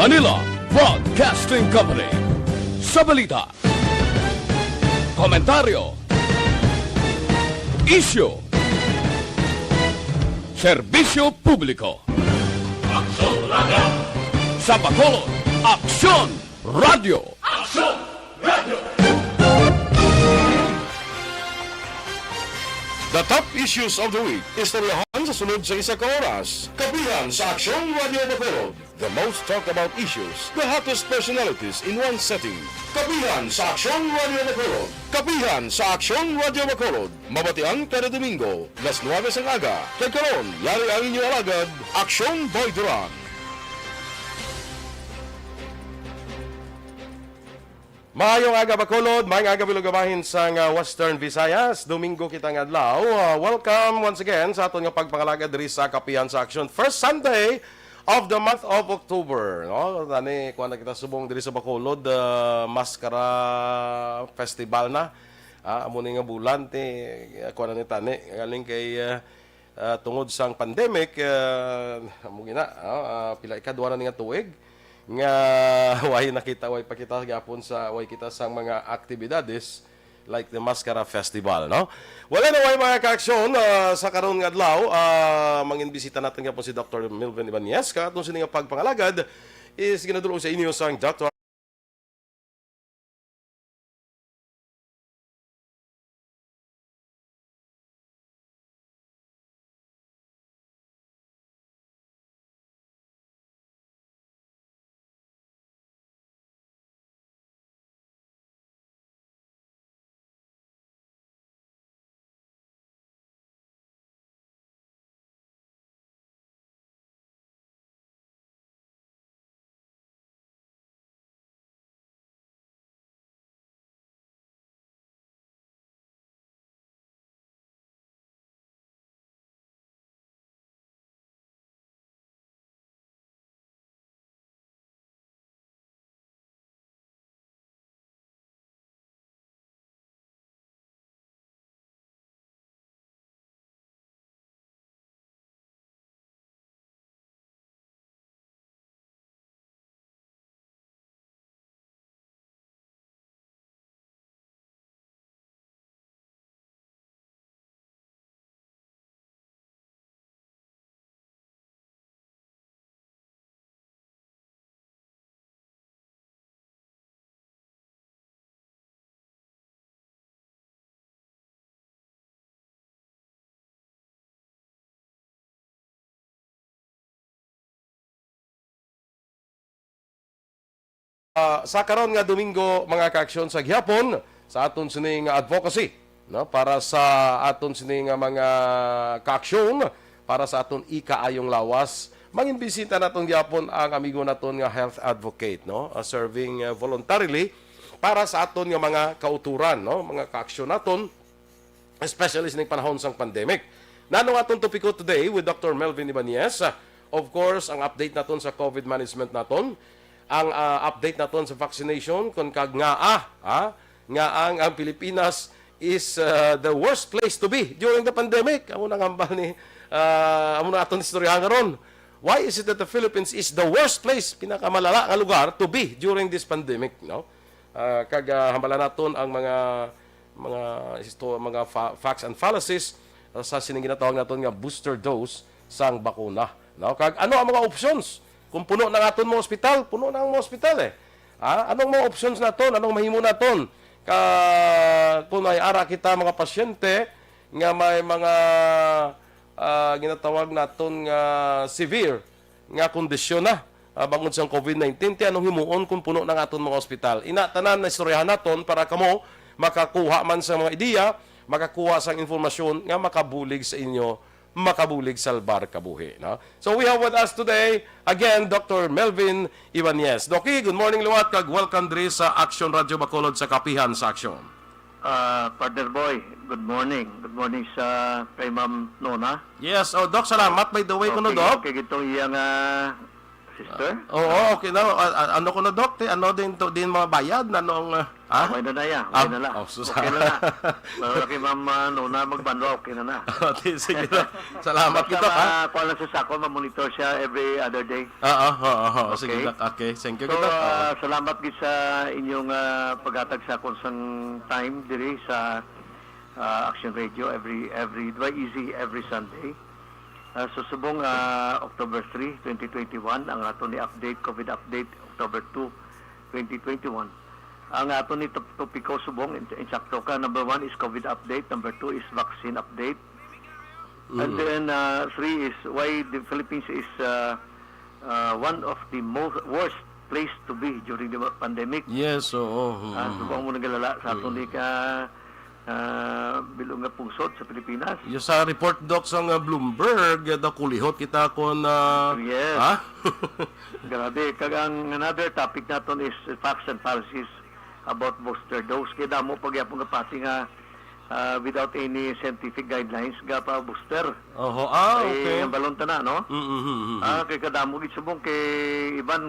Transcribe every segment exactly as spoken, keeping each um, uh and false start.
Manila Broadcasting Company. Sa balita, komentaryo, isyu, serbisyo publiko. Aksyon Radio. Sa Bacolod, Aksyon Radio. Aksyon Radio. The top issues of the week. Istoryahan sa sunod sa isa ka oras. Kapihan sa Aksyon Radio Bacolod. The most talked about issues, the hottest personalities in one setting. Kapihan sa Aksyon Radio Bacolod. Kapihan sa Aksyon Radio Bacolod. Mabatian kada Domingo, las nuebe sang aga. Kag karon, yari ang inyo alagad, Aksyon Boy Duran. Maayong aga, Bacolod. Maayong aga, Bilog, bahin sang, ah, Western Visayas. Domingo kita nga adlaw. Ah, welcome once again sa aton nga pagpangalagad diri sa Kapihan sa Aksyon. First Sunday of the month of October, no? Tani, kuha na kita subong diri sa Bacolod, ah, Maskara Festival na. Ah, amo ni nga bulan, ti, ah, kuha na ni tani. Galing kay, ah, ah, tungod sang pandemic, ah, amo gina, ah, ah, pila, ikadua na ni nga tuig nga way nakita, way pa kita gihapon sa, way kita sang mga aktibidades like the Maskara Festival, no? Well, anyway, mga kaaksyon, ah, sa karon nga adlaw, ah, mangin bisita naton gihapon si Doctor Melvin Ibanez. Kag aton sini nga pagpangalagad is ginadul-ong sa inyo sang Doctor Ah, sa karon nga Domingo, mga kaaksyon, sa gihapon sa aton sini nga advocacy, no, para sa aton sini nga mga kaaksyon, para sa aton ikaayong lawas, mangin bisita naton gihapon ang amigo naton nga health advocate, no, ah, serving, ah, voluntarily para sa aton nga mga kauturan, no, mga kaaksyon naton, especially sining panahon sang pandemic. Nano aton topiko today with Doctor Melvin Ibanez? Ah, of course, ang update naton sa COVID management naton, ang, ah, update naton sa vaccination, kon kag ngaa, ha? Nga ang, ang Pilipinas is, ah, the worst place to be during the pandemic. Amo nang hambal ni, ah, amo na aton istoryahan karon. Why is it that the Philippines is the worst place, pinakamalala nga lugar to be during this pandemic, no? Ah, kag, ah, hambalan naton ang mga, mga histo-, mga fa-, facts and fallacies, ah, sa sining ginatawag naton nga booster dose sang bakuna, no? Kag ano ang mga options? Kung puno na ang aton mga ospital, puno na ang mga ospital, eh. Ah, anong mga options naton? Anong mahimo naton? Ka-, kung may ara kita mga pasyente nga may mga, ah, ginatawag naton nga severe nga kondisyon na, ah, bangod sang COVID nineteen, ti anong himuon kung puno na nga aton mga ospital? Ina, tanan na istoryahan naton para kamo makakuha man sa mga ideya, makakuha sang informasyon nga makabulig sa inyo, makabulig salbar kabuhi, no? So we have with us today, again, Doctor Melvin Ibanez. Doki, good morning liwat, kag welcome diri sa Action Radio Bacolod sa Kapihan sa Aksyon. Ah, Partner Boy, good morning. Good morning sa kay Ma'am Nona. Yes, oh, Doc, salamat, by the way, kuno, Okay, Doc. Okay, gitong iya nga Mister? Oo, okay na. A-, a-, ano ko na, Doc? Te, ano din to, din mga bayad na noong, ah, ha? Okay na na, ya. Okay Ah, na la. oh, sus- Okay na na. Wala kay Ma'am, ah, Nona magbanwa, okay na na. Ate, sige, Doc. Salamat Basta gid, Doc, ha? ma-, kuha lang sa sako, ma-monitor siya every other day. Oo, oo, oo. Sige, Okay. Doc. Okay. Thank you, So, Doc. Oo. ah, salamat gid sa inyong, ah, paghatag sa akon sang time diri sa, ah, Action Radio every, every, Duay Easy every Sunday. Ah, so, subong, ah, October three, twenty twenty-one, ang ato ni update, COVID update, October two, twenty twenty-one. Ang ato ni top-, topiko subong, in-, insakto ka, number one is COVID update, number two is vaccine update. And Mm. then, ah, three is why the Philippines is, ah, ah, one of the most worst place to be during the pandemic. Yes, oo. Mm. Ah, subong mo nagalala sa ato Mm. ni ka, ah, bilog nga pungsod sa Pilipinas. Yes, sa report, Doc, sa nga Bloomberg, eh, daw kulihot kita kon, ah, Yes. ha? Grabe. Kag ang another topic naton is facts and fallacies about booster dose. Kay damo pa gyapon nga pati nga, ah, without any scientific guidelines, ga pa booster. Oho. Ah, Ay, okay. ang balon tana, no? Mm, mm, mm, mm. Ah, kay kadamo gid subong kay iban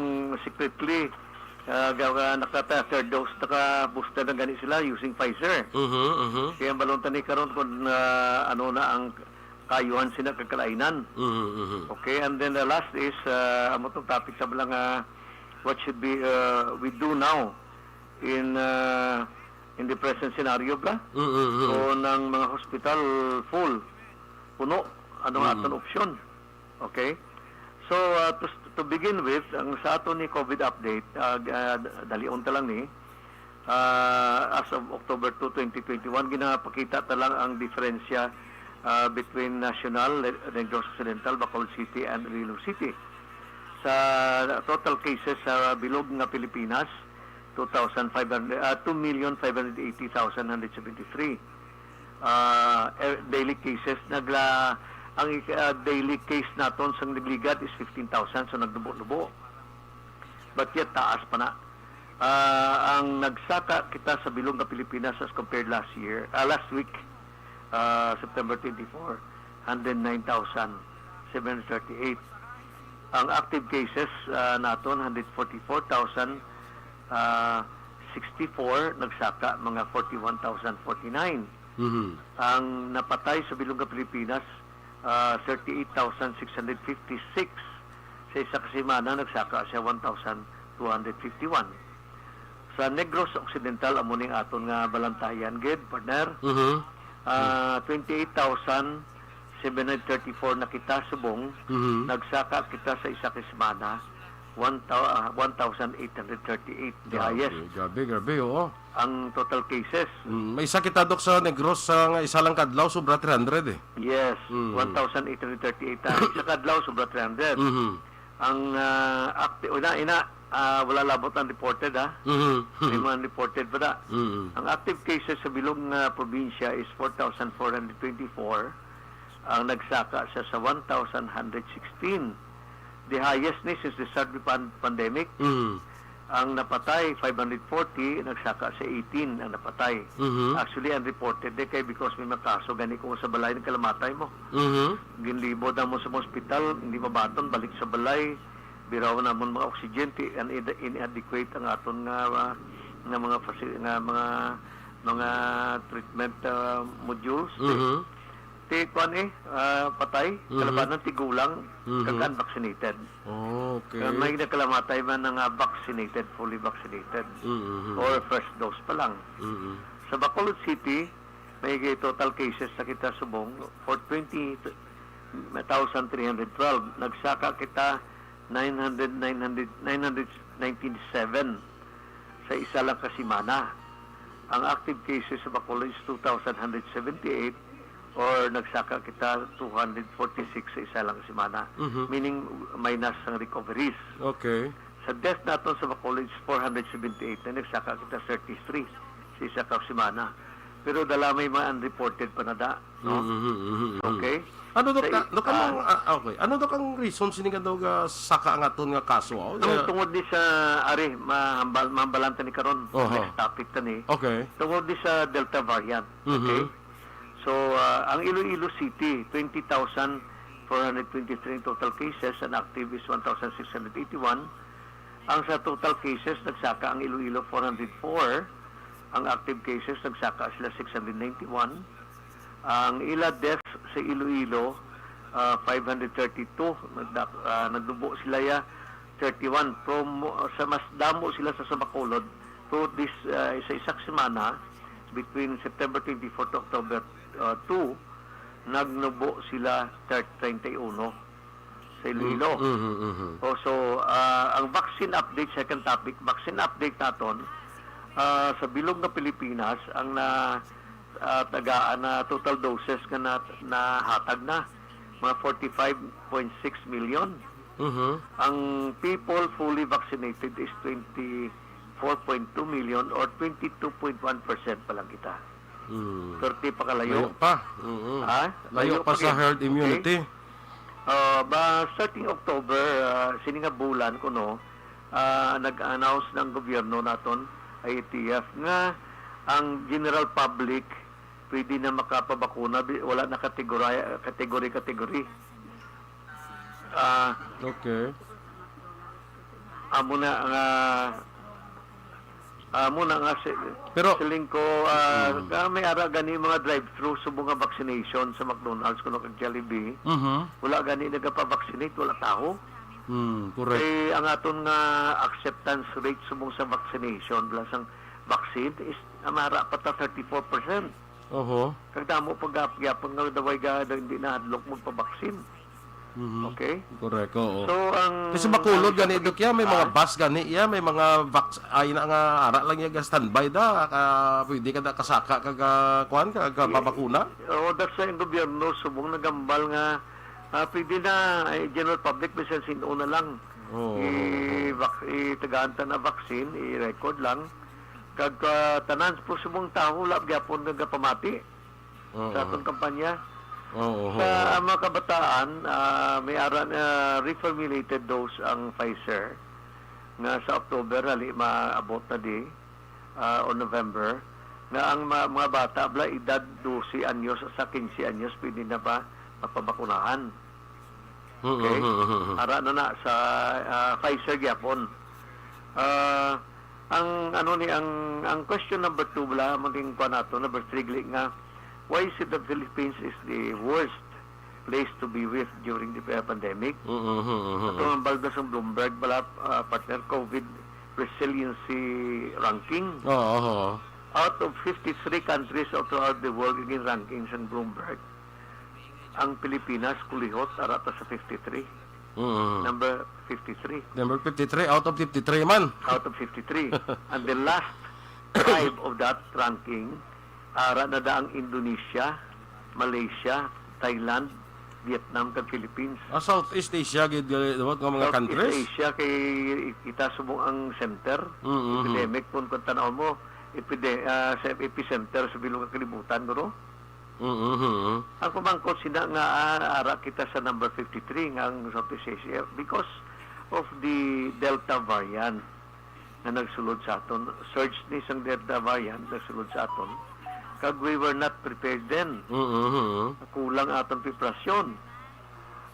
secretly, ah, ga-, ga-, naka-third dose, naka-booster na gani sila using Pfizer. Mhm, mhm. Kaya ang balon tani karon kung, ah, ano na ang kaayuhan sila kag kalainan. Mhm, mhm. Okay, and then the last is, ah, amo tong topic sa bala nga what should be, ah, we do now in, ah, in the present scenario bala. Mhm, mhm. So, nang mga hospital full, puno, ano ang Mhm. aton opsyon? Okay? So, ah, to, to begin with, ang sa ato ni COVID update, ah, g-, ah, dalion ta lang ni, ah, as of October two, twenty twenty-one, ginapakita ta lang ang diferensya, ah, between National, Le-, Negros Occidental, Bacolod City, and Iloilo City. Sa total cases sa bilog nga Pilipinas, two thousand five hundred, ah, two million five hundred eighty thousand one hundred seventy-three. Ah, eh, daily cases, nagla-, ang, ah, daily case naton sa nagligad is fifteen thousand, so nagdubo-dubo. But yet, taas pa na. Ah, ang nagsaka kita sa bilog nga Pilipinas as compared last year, ah, last week, ah, September twenty-four, hundred nine thousand seven hundred thirty-eight. Ang active cases, ah, naton, hundred forty-four thousand, ah, sixty-four, nagsaka mga forty-one thousand forty-nine. Mhm. Ang napatay sa bilog nga Pilipinas, ah, thirty-eight thousand six hundred fifty-six. Sa isa ka semana, nagsaka siya one thousand two hundred fifty-one. Sa Negros Occidental, amo ning aton nga balantayan gid, partner. Mhm. Ah, twenty-eight thousand seven hundred thirty-four na kita subong, Mhm. nagsaka kita sa isa ka semana, one thou-, ah, one thousand eight hundred thirty-eight, the Grabe, highest. grabe, grabe, oo. Ang total cases. Mm, may isa kita, Doc, sa Negros, sa nga isa lang kadlaw, sobra three hundred eh. Yes, Mm. one thousand eight hundred thirty-eight na. Isa kadlaw, sobra three hundred. Mhm. Ang, ah, acti-, ina, ina, ah, wala labot ang reported, ha? Mhm. May mga reported pa da. Mhm. Ang active cases sa bilog nga probinsya is four thousand four hundred twenty-four. Ang nagsaka siya sa one thousand one hundred sixteen. The highest ni since the start of the pan-, pandemic. Mhm. Ang napatay, five hundred forty, nagsaka sa eighteen ang napatay. Mhm. Actually, unreported di kay because may mga kaso gani kung sa balay nagkalamatay mo. Mhm. Ginlibot na mo sa mga ospital, hindi mabaton, balik sa balay, biraw na mo mga oxygen, ti-, an-, inadequate ang aton nga, ah, nga mga faci-, nga mga, mga treatment, ah, modules. Mhm. Ti kuan eh, ah, patay, Mhm. kalabanan ti gulang, Mhm. kag unvaccinated. Oh, okay. Kag may nagkalamatay man nga vaccinated, fully vaccinated, Mhm. or first dose pa lang. Mhm. Sa Bacolod City, may total cases na kita subong for twenty thousand three hundred twelve. Nagsaka kita nine hundred, nine hundred, nine hundred nineteen seven sa isa lang ka semana. Ang active cases sa Bacolod is two thousand one hundred seventy-eight, or nagsaka kita two hundred forty-six sa isa lang ka semana. Mhm. Meaning, minus ang recoveries. Okay. Sa death naton sa Bacolod is four hundred seventy-eight, na nagsaka kita thirty-three sa isa ka semana. Pero dala may mga unreported pa na da, no? Mhm, mhm, mhm. Okay? Ano, Doc, Sa ka-, i-, Doc, ah, anong, ah, okay. Ano, Doc, ang reason sini nga daw ga saka ang aton nga kaso, oh? Ang Eh, tungod ni sa, ari, mahambal-, mahambalan ta ni karon. Oho. Next topic ta ni. Okay. Tungod ni sa Delta variant. Mhm. Okay? So, ah, ang Iloilo City, twenty thousand four hundred twenty-three ang total cases, ang active is one thousand six hundred eighty-one. Ang sa total cases, nagsaka ang Iloilo, four hundred four. Ang active cases, nagsaka sila, six hundred ninety-one. Ang ila deaths sa Iloilo, ah, five hundred thirty-two. Nagdak-, ah, nagdubo sila ya, thirty-one. From, sa mas damo sila sa, sa Bacolod, through this, ah, sa isa ka semana, between September twenty-four to October, ah, two, nagnubo sila thir-, treinta y uno sa Iloilo. Mm, mhm, mhm. Oh, so, ah, ang vaccine update, second topic, vaccine update naton, ah, sa bilog nga Pilipinas, ang na, ah, tagaan na total doses nga na, nahatag na, mga forty-five point six million. Mhm. Ang people fully vaccinated is twenty-four point two million, or twenty-two point one percent pa lang kita. Mm. Thirty pa kalayo. Layo pa. Mm-mm. Ha? Layo Layo pa pa sa gid. Herd Okay. Immunity. Ah, ba, starting October, ah, sini nga bulan kuno, ah, nag-announce ng gobyerno naton, I A T F, nga ang general public pwede na makapabakuna, bi-, wala na kategori, kategory-kategory. Ah, Okay. Amo na nga, amo na nga si, Pero siling ko, ah, Mm. nga may ara gani mga drive-thru subong nga vaccination sa McDonald's kuno kag Jollibee. Mhm. Wala gani nagapa-vaccinate, wala tawo. Mm, correct. Kay ang aton nga acceptance rate subong sa vaccination, bala sang vaccine, is amara pa ta thirty-four percent. Oho. Kag damo pa gap-, gyapon nga daway ga, hindi na hadlok magpabaksin. Mhm. Okay? Correct, oo. So, ang, Kasi Bacolod ang gani, Dok, ya, may mga Ah? bus gani, ya, may mga vax-, ay na nga, ara lang ya, standby da, ka, pwede ka na kasaka, kag, ah, kuwan, kag, ah, Eh, babakuna? Oo, that's why ang gobyerno, subong nagambal nga, ah, pwede na, eh, general public, bisan sin-o na lang. Oo, oo, oo. I-vac-, itagaan ta na vaccine, i-record lang. Kag, ah, tanan po subong tawo, wala gyapon nagapamati Oo. sa atong kampanya. Oo, oo, Sa oo. mga kabataan, ah, may ara na reformulated dose ang Pfizer, nga sa October, hali maabot na di, ah, o November, nga ang ma-, mga bata, bala, edad dose anyos sa quince anyos, pwede na ba mapabakunahan? Mm, Okay? mm, mm, mm, mm. Ara na na sa, ah, Pfizer gyapon. Ah, ang ano ni, ang, ang question number two bala, maging kuwan nato, number three gali nga, why is it the Philippines is the worst place to be with during the, uh, pandemic? Mm, mm, mm, mm, mm. Ato ang balda sa Bloomberg bala, ah, partner, COVID resiliency ranking. Oo, oo. Out of fifty-three countries all throughout the world, ang ranking sa Bloomberg, ang Pilipinas, kulihot, ara ta sa fifty-three. Mm. Number fifty-three. Number fifty-three out of fifty-three man. Out of fifty-three. And the last five of that ranking, ara na da ang Indonesia, Malaysia, Thailand, Vietnam, kag Philippines. Ah, Southeast Asia, gid, gali, dapat nga mga Southeast countries? Asia, kay kita subong ang center. Mm, mm. Epidemic, kung, kung tanaw mo, epide-, ah, sa epicenter sa bilog nga kalibutan, guro. Mm, mm, mm. Ang pamangkot sina nga, ah, ara kita sa number fifty-three nga ang Southeast Asia because of the Delta variant nga nagsulod sa aton. Surge ni sang Delta variant nagsulod sa aton. Kag we were not prepared then. Mm, mm, mm. Kulang aton preparasyon.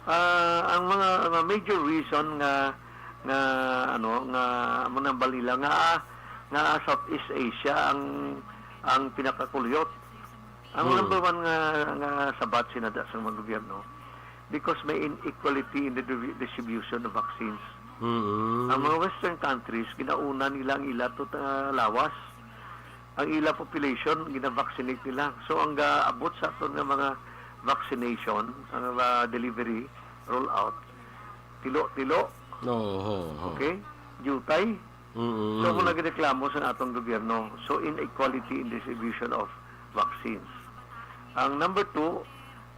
Ah, ang mga, mga major reason nga, nga, ano, nga amo nang balila nga, ah, nga Southeast Asia ang, ang pinakakulihot. Ang Hmm. number one nga, nga sabat sinada sa mga gobyerno, because may inequality in the di-, distribution of vaccines. Mm. Ang mga Western countries, ginauna nila ang ila to, ah, lawas. Ang ila population, gina-vaccinate nila. So, ang gaabot sa aton nga mga vaccination, ang, ah, delivery, rollout, tilo-tilo. Oo, oo, oo. Okay? Diutay. Mm, So, mm. muna gireklamo sa atong gobyerno. So, inequality in distribution of vaccines. Ang number two,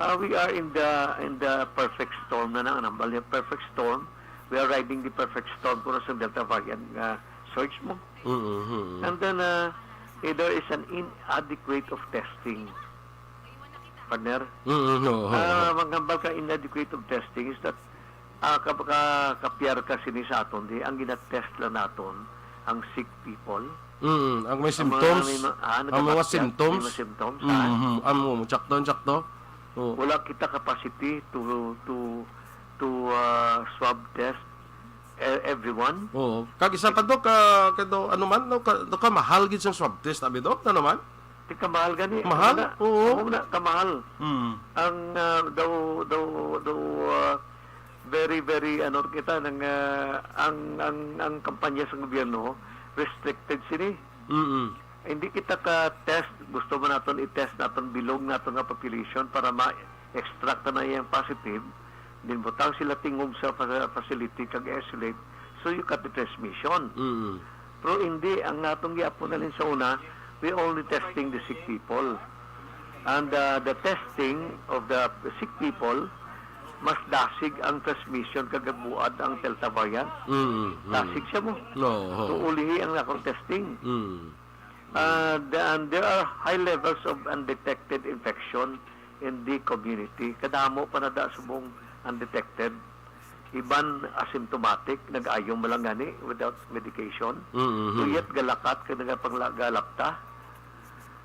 ah, we are in the, in the perfect storm na na, ang nambal niya, perfect storm. We are riding the perfect storm kung sa Delta variant nga surge mo. Mm, mm, mm. And then, ah, eh, there is an inadequate of testing. Partner? Mm, mm, oo, oo, Ah, oo. Ang hambal ka inadequate of testing is that, ah, kap-, ka-, kapyar ka sini sa aton, di, ang ginatest lang naton, ang sick people. Mm, ang may Ang mga symptoms. may ma-, ah, Ang mga nagkabakya, symptoms. may mga symptoms, Mm, ah. mm, ang mga sakto, sakto. Oo. Wala kita capacity to, to, to, ah, swab test e-, everyone. Oo. Kag isa pa, Dok, ah, kay daw, ano man, no, ka, daw ka mahal gid sang swab test, abi, Dok, ano man? Di ka mahal gani. Mahal? Amo na, Oo. amo na, kamahal. Mm. Ang, ah, daw, daw, daw, ah, very, very, ano, kita, nang, ah, ang, ang, ang kampanya sa gobyerno, restricted sini. Mm-mm. Hindi kita ka test, gusto man naton i-test naton bilog naton nga population para ma-extract na iyang positive, then butang sila tingog sa fa-, facility kag isolate, so you cut the transmission. Mm. Pero hindi, ang atong giapon na rin sa una, we only testing the sick people. And, uh, the testing of the sick people, mas dasig ang transmission kag buad ang Delta variant. Mm, mm. Dasig siya mo. Oo. So, ulihi ang akong testing. Mm. Uh, the, and there are high levels of undetected infection in the community. Kadamo pa na da subong undetected. Iban asymptomatic, nag-ayo man lang gani without medication. Mm-hmm. Uyat galakat kag nagapangla-, galapta.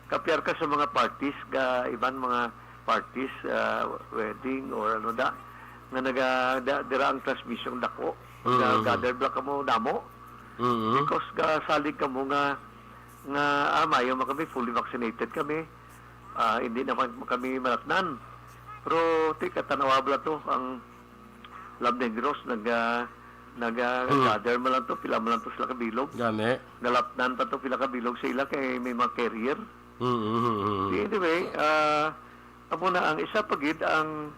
Kapiar ka sa mga parties, ga iban mga parties, ah, wedding or ano da, nga naga, da, dira ang transmission dako. Mm-hmm. Ga-gather bala kamo damo. Mm-hmm. Because gasalig kamo nga, nga, ah, maayo man kami, fully vaccinated kami. Ah, hindi naman kami malapnan. Pero, ti, katanawa bala to, ang Lab Negros, nag, ah, nag, ah, Hmm. gather man lang to, pila man lang to sila kabilog. Gani. Galapnan pa to, pila kabilog sa ila kay may mga carrier. Hmm, hmm, hmm, hmm. Di, anyway, ah, amo na ang isa pa gid ang,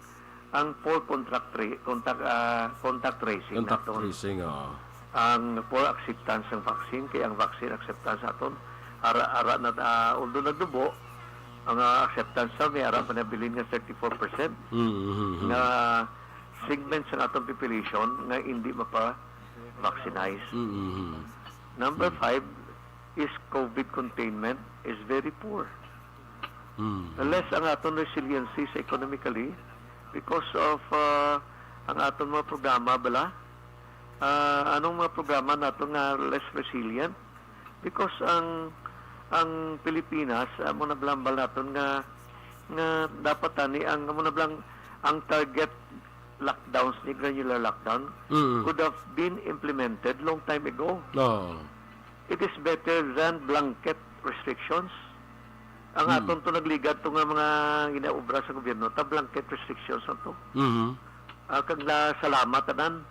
ang poor contact tra-, contact, ah, contact tracing Contact naton. tracing, oo. Ang poor acceptance ng vaccine, kay ang vaccine acceptance aton, ara, ara na, ah, although nagdubo, ang, ah, acceptance sa may ara pa nabilin nga thirty-four percent. Hmm, hmm, hmm. Nga segment sa atong population nga hindi mapa-vaccinize. Mm-hmm. Number Mm. five is COVID containment is very poor. Mm. Less ang aton resiliency sa economically because of, uh, ang aton mga programa bala. Uh, anong mga programa nato nga less resilient? Because ang, ang Pilipinas, amo na bala ang hambal naton nga, nga dapat tani ang, amo na bala ang, ang target lockdowns ni granular lockdown Mm. could have been implemented long time ago. Oo. It is better than blanket restrictions. Ang Mm. aton to nagligad to nga mga ginaobra sa gobyerno, ta blanket restrictions na to. Mhm. Ah, kag nasalamat tanan.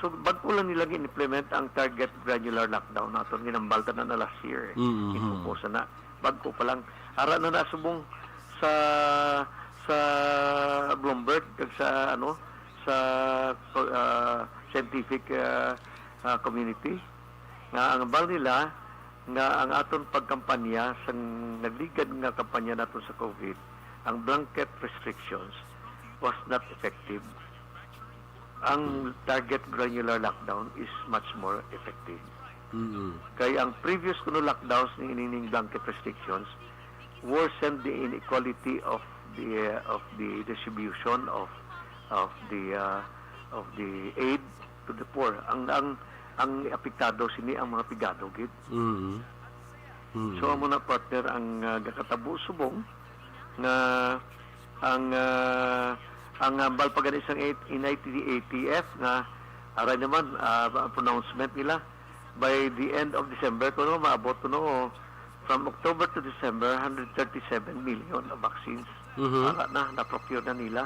So, bag-o lang nila gin-implement ang target granular lockdown naton, ginambal tanan na last year. Mm, mm. Ginpropose na, bag-o pa lang. Ara na nasubong sa, sa Bloomberg kag sa, ano, sa, ah, scientific, ah, ah, community nga ang hambal nila nga ang aton pagkampanya sa nagligad nga kampanya naton sa COVID, ang blanket restrictions was not effective. Ang target granular lockdown is much more effective. Mm-mm. Kay ang previous kuno lockdowns ni ining blanket restrictions worsened the inequality of the, uh, of the distribution of, of the, uh, of the aid to the poor. Ang, ang, ang apektado sini ang mga pigado gid. Mm. Mm. So, amo na, partner, ang, ah, nakatabo subong nga ang, ah, ang hambal pa gani sang A-, N I T A T F nga aray naman, ah, ang pronouncement nila by the end of December kuno maabot kuno from October to December, hundred thirty-seven million na vaccines. Mhm. Ara na, na-procure na nila.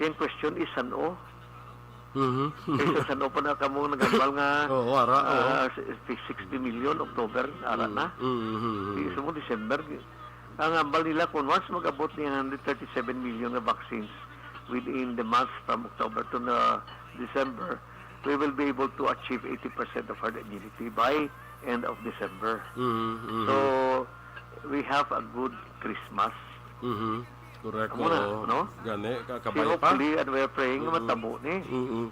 Kaya ang question is, san-o? Mhm. Kay sa san-o pa na kamo naghambal nga, Oo, ara, oo. ah, si-, sixty million October, ara Mm, na. mm, mm, mm. Di, sa mo December, ang hambal nila kung once mag-abot ni hundred thirty-seven million nga vaccines within the months from October to na December, we will be able to achieve eighty percent of herd immunity by end of December. Mhm, mhm. So, we have a good Christmas. Mhm. Correct, Amo na, oo. no? Gani, ka-, Si kabay pa. hopefully, and we are praying nga Mm. matabo ni. Mm-mm.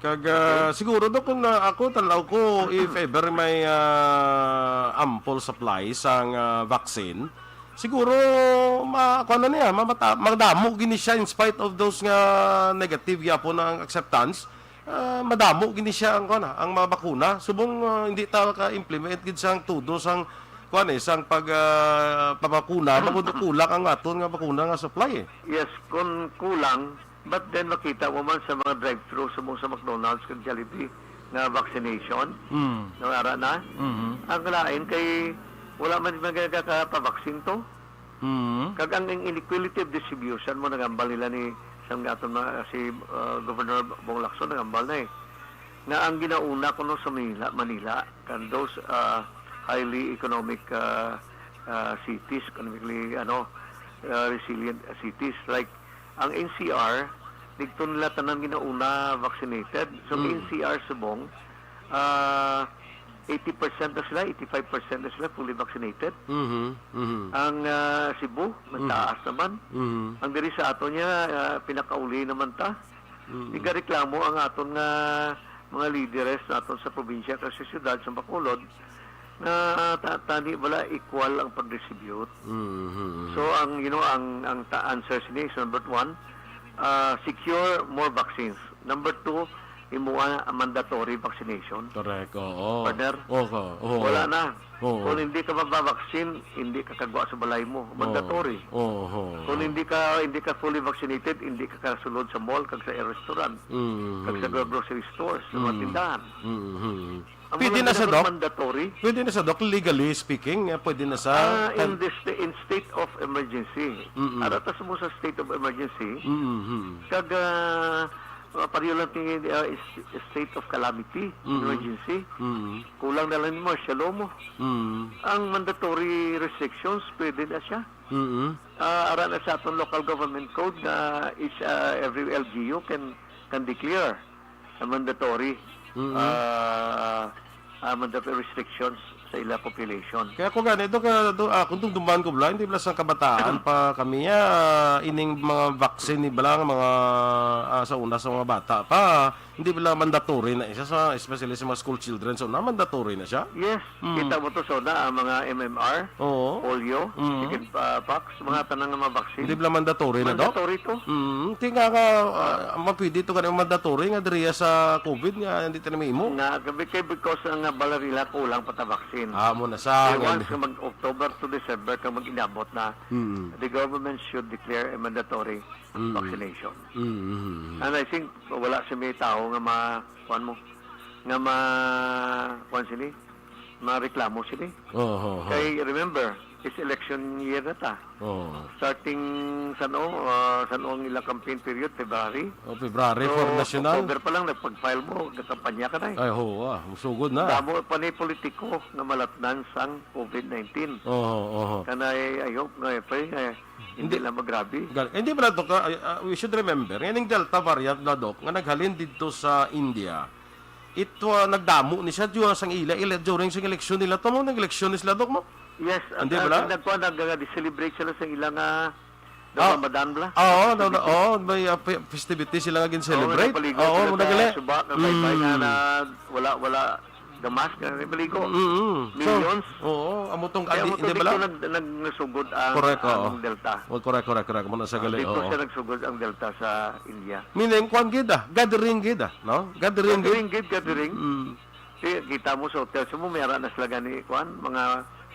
Kag, ah, Okay. siguro do kung, ah, ako, tanaw ko, if ever may, ah, ample supply sang, ah, vaccine, siguro, ma-, kuwan na niya, mamata-, madamo gini siya in spite of those nga negative gyapon ang acceptance. Ah, madamo gini siya ang, kuwan na, ang mga bakuna. Subong, ah, hindi ta ka-implement gid sang todo sang kuan eh, sang pag, ah, pabakuna, bangod kulang ang aton nga bakuna nga supply eh. Yes, kung kulang, but then makita mo man sa mga drive-thru sa, sa McDonald's kag Jollibee nga vaccination, Mm. nangara na. Mhm. Ang lain kay wala man magagakapabaksin to. Mhm. Kag ang, ang inequality of distribution mo, nagambal nila ni sang aton mga, si, ah, Governor Bong Lacson, nagambal na eh. Nga ang ginauna kuno sa Manila, Manila, kan those, ah, highly economic, ah, ah, cities, economically, ano, ah, resilient cities, like ang N C R, didto nila tanan ginauna vaccinated. So, Mm. N C R subong, ah, eighty percent na sila, eighty-five percent na sila fully vaccinated. Mhm, mhm. Ang, ah, Cebu, Mhm. mataas naman. Mhm. Ang diri sa aton niya, ah, pinakauli naman ta. Mm. Igareklamo ang aton nga mga lideres naton sa probinsya kag sa siyudad sa Bacolod nga ta-, tani bala equal ang pag-distribute. Mm-hmm. So, ang, you know, ang, ang ta-, answer sini is number one, ah, secure more vaccines. Number two, imuha ang mandatory vaccination. Correct, oo. Partner? Oo, oo. Wala na. Oo. Kung hindi ka mababaksin, hindi ka kagwa sa balay mo. Mandatory. Oo. Oo. Kung hindi ka, hindi ka fully vaccinated, hindi ka kasulod sa mall, kag sa restaurant, Mm. kag sa gro-, grocery stores, sa mga Mm. tindahan. Mm. Ang Pwede mga na sa, ginagawa Doc? Mandatory. Pwede na sa, Doc, legally speaking, eh, pwede na sa Ah, kan- in this, in state of emergency. Mm. Ara ta sa mo sa state of emergency. Mm. Kag, ah, ah, pareho lang ti, ah, is, state of calamity, Mm. emergency. Mm. Kulang na lang ni martial law mo. Mm. Ang mandatory restrictions, pwede na siya. Mm. Ah, ara na sa aton local government code nga is, ah, every L G U can, can declare a mandatory, Mm. ah, ah, mandatory restrictions sa ila population. Kaya ko gani, do ka, do, ah, kung dumduman ko bala, hindi bala sang kabataan pa kami, ah, ining mga vaccine ni bala nga mga, ah, sa una sa mga bata pa, hindi bala mandatory na isa sa, especially sa mga school children, so na mandatory na siya. Yes, Mm. kita mo to sa una, ang mga M M R, Oo. polio, Mm. chicken, ah, pox, mga tanang nga mga vaccine. Hindi bala mandatory na, Doc? Mandatory to. Mm, ti nga ka, ah, mapwede to gani mandatory nga diriya sa COVID nga hindi tayo mahimo. Nga, gabi kay because ang, ah, balarila kulang pa ta vaccine. Ah, mo na sa Kaya nga. Once nga mag-October to December ka mag-inabot na, Mm. the government should declare a mandatory Mm. vaccination. Mm, mm, mm. And I think wala sa may tao nga ma-, kuwan mo, nga ma-, kuwan sini, mareklamo sini. Oo, oo, oo. Kay remember, is election year na ta. Oo. Starting sa no, ah, sa no ang ilang campaign period, February. Oh, February So, for national. October pa lang, nagpag-file mo, nagkampanya ka na eh. Ay, ho, ah, musugod na. Damo pa ni politiko nga malatnan sang COVID nineteen. Oo, oo. Kanay, I hope nga, eh, pa, eh, hindi Hindi. lang magrabe. Gal-, hindi pala, Doc, ah, ah, we should remember, nga ning Delta variant na, Doc, nga naghalin dito sa India, ito, ah, nagdamo ni siya during sang ila, ila, during sang eleksyon nila. Tamo nag-eleksyon ni sila, Doc, mo? Yes, Hindi at, bala? at nagkuha, nag-, nag-celebrate sila sa ilang, ah, Ah, Ramadan bala. Oo, no, no, Festivities. oo, may, ah, fe-, festivity sila nga gin-celebrate. Oo, nagpaligo Oo, sila mo sa nagali. suba, nga baybay nga Mm. na wala, wala gamas, nga nagpaligo. Mm-mm. So, Millions. oo, amo tong Kaya adi, amo to di ba dito lang? nag-, nag-, nagsugod ang, Correct, ang oo. Delta. Oh, correct, correct, correct. Muna sa gali, Dito oo. siya nagsugod ang Delta sa India. Meaning, kwan gid ah, gathering gid ah, no? Gathering gid. Gathering gid, gathering. Mm. Kaya kita mo sa hotel, sa mo, may ara na sila gani, kwan, mga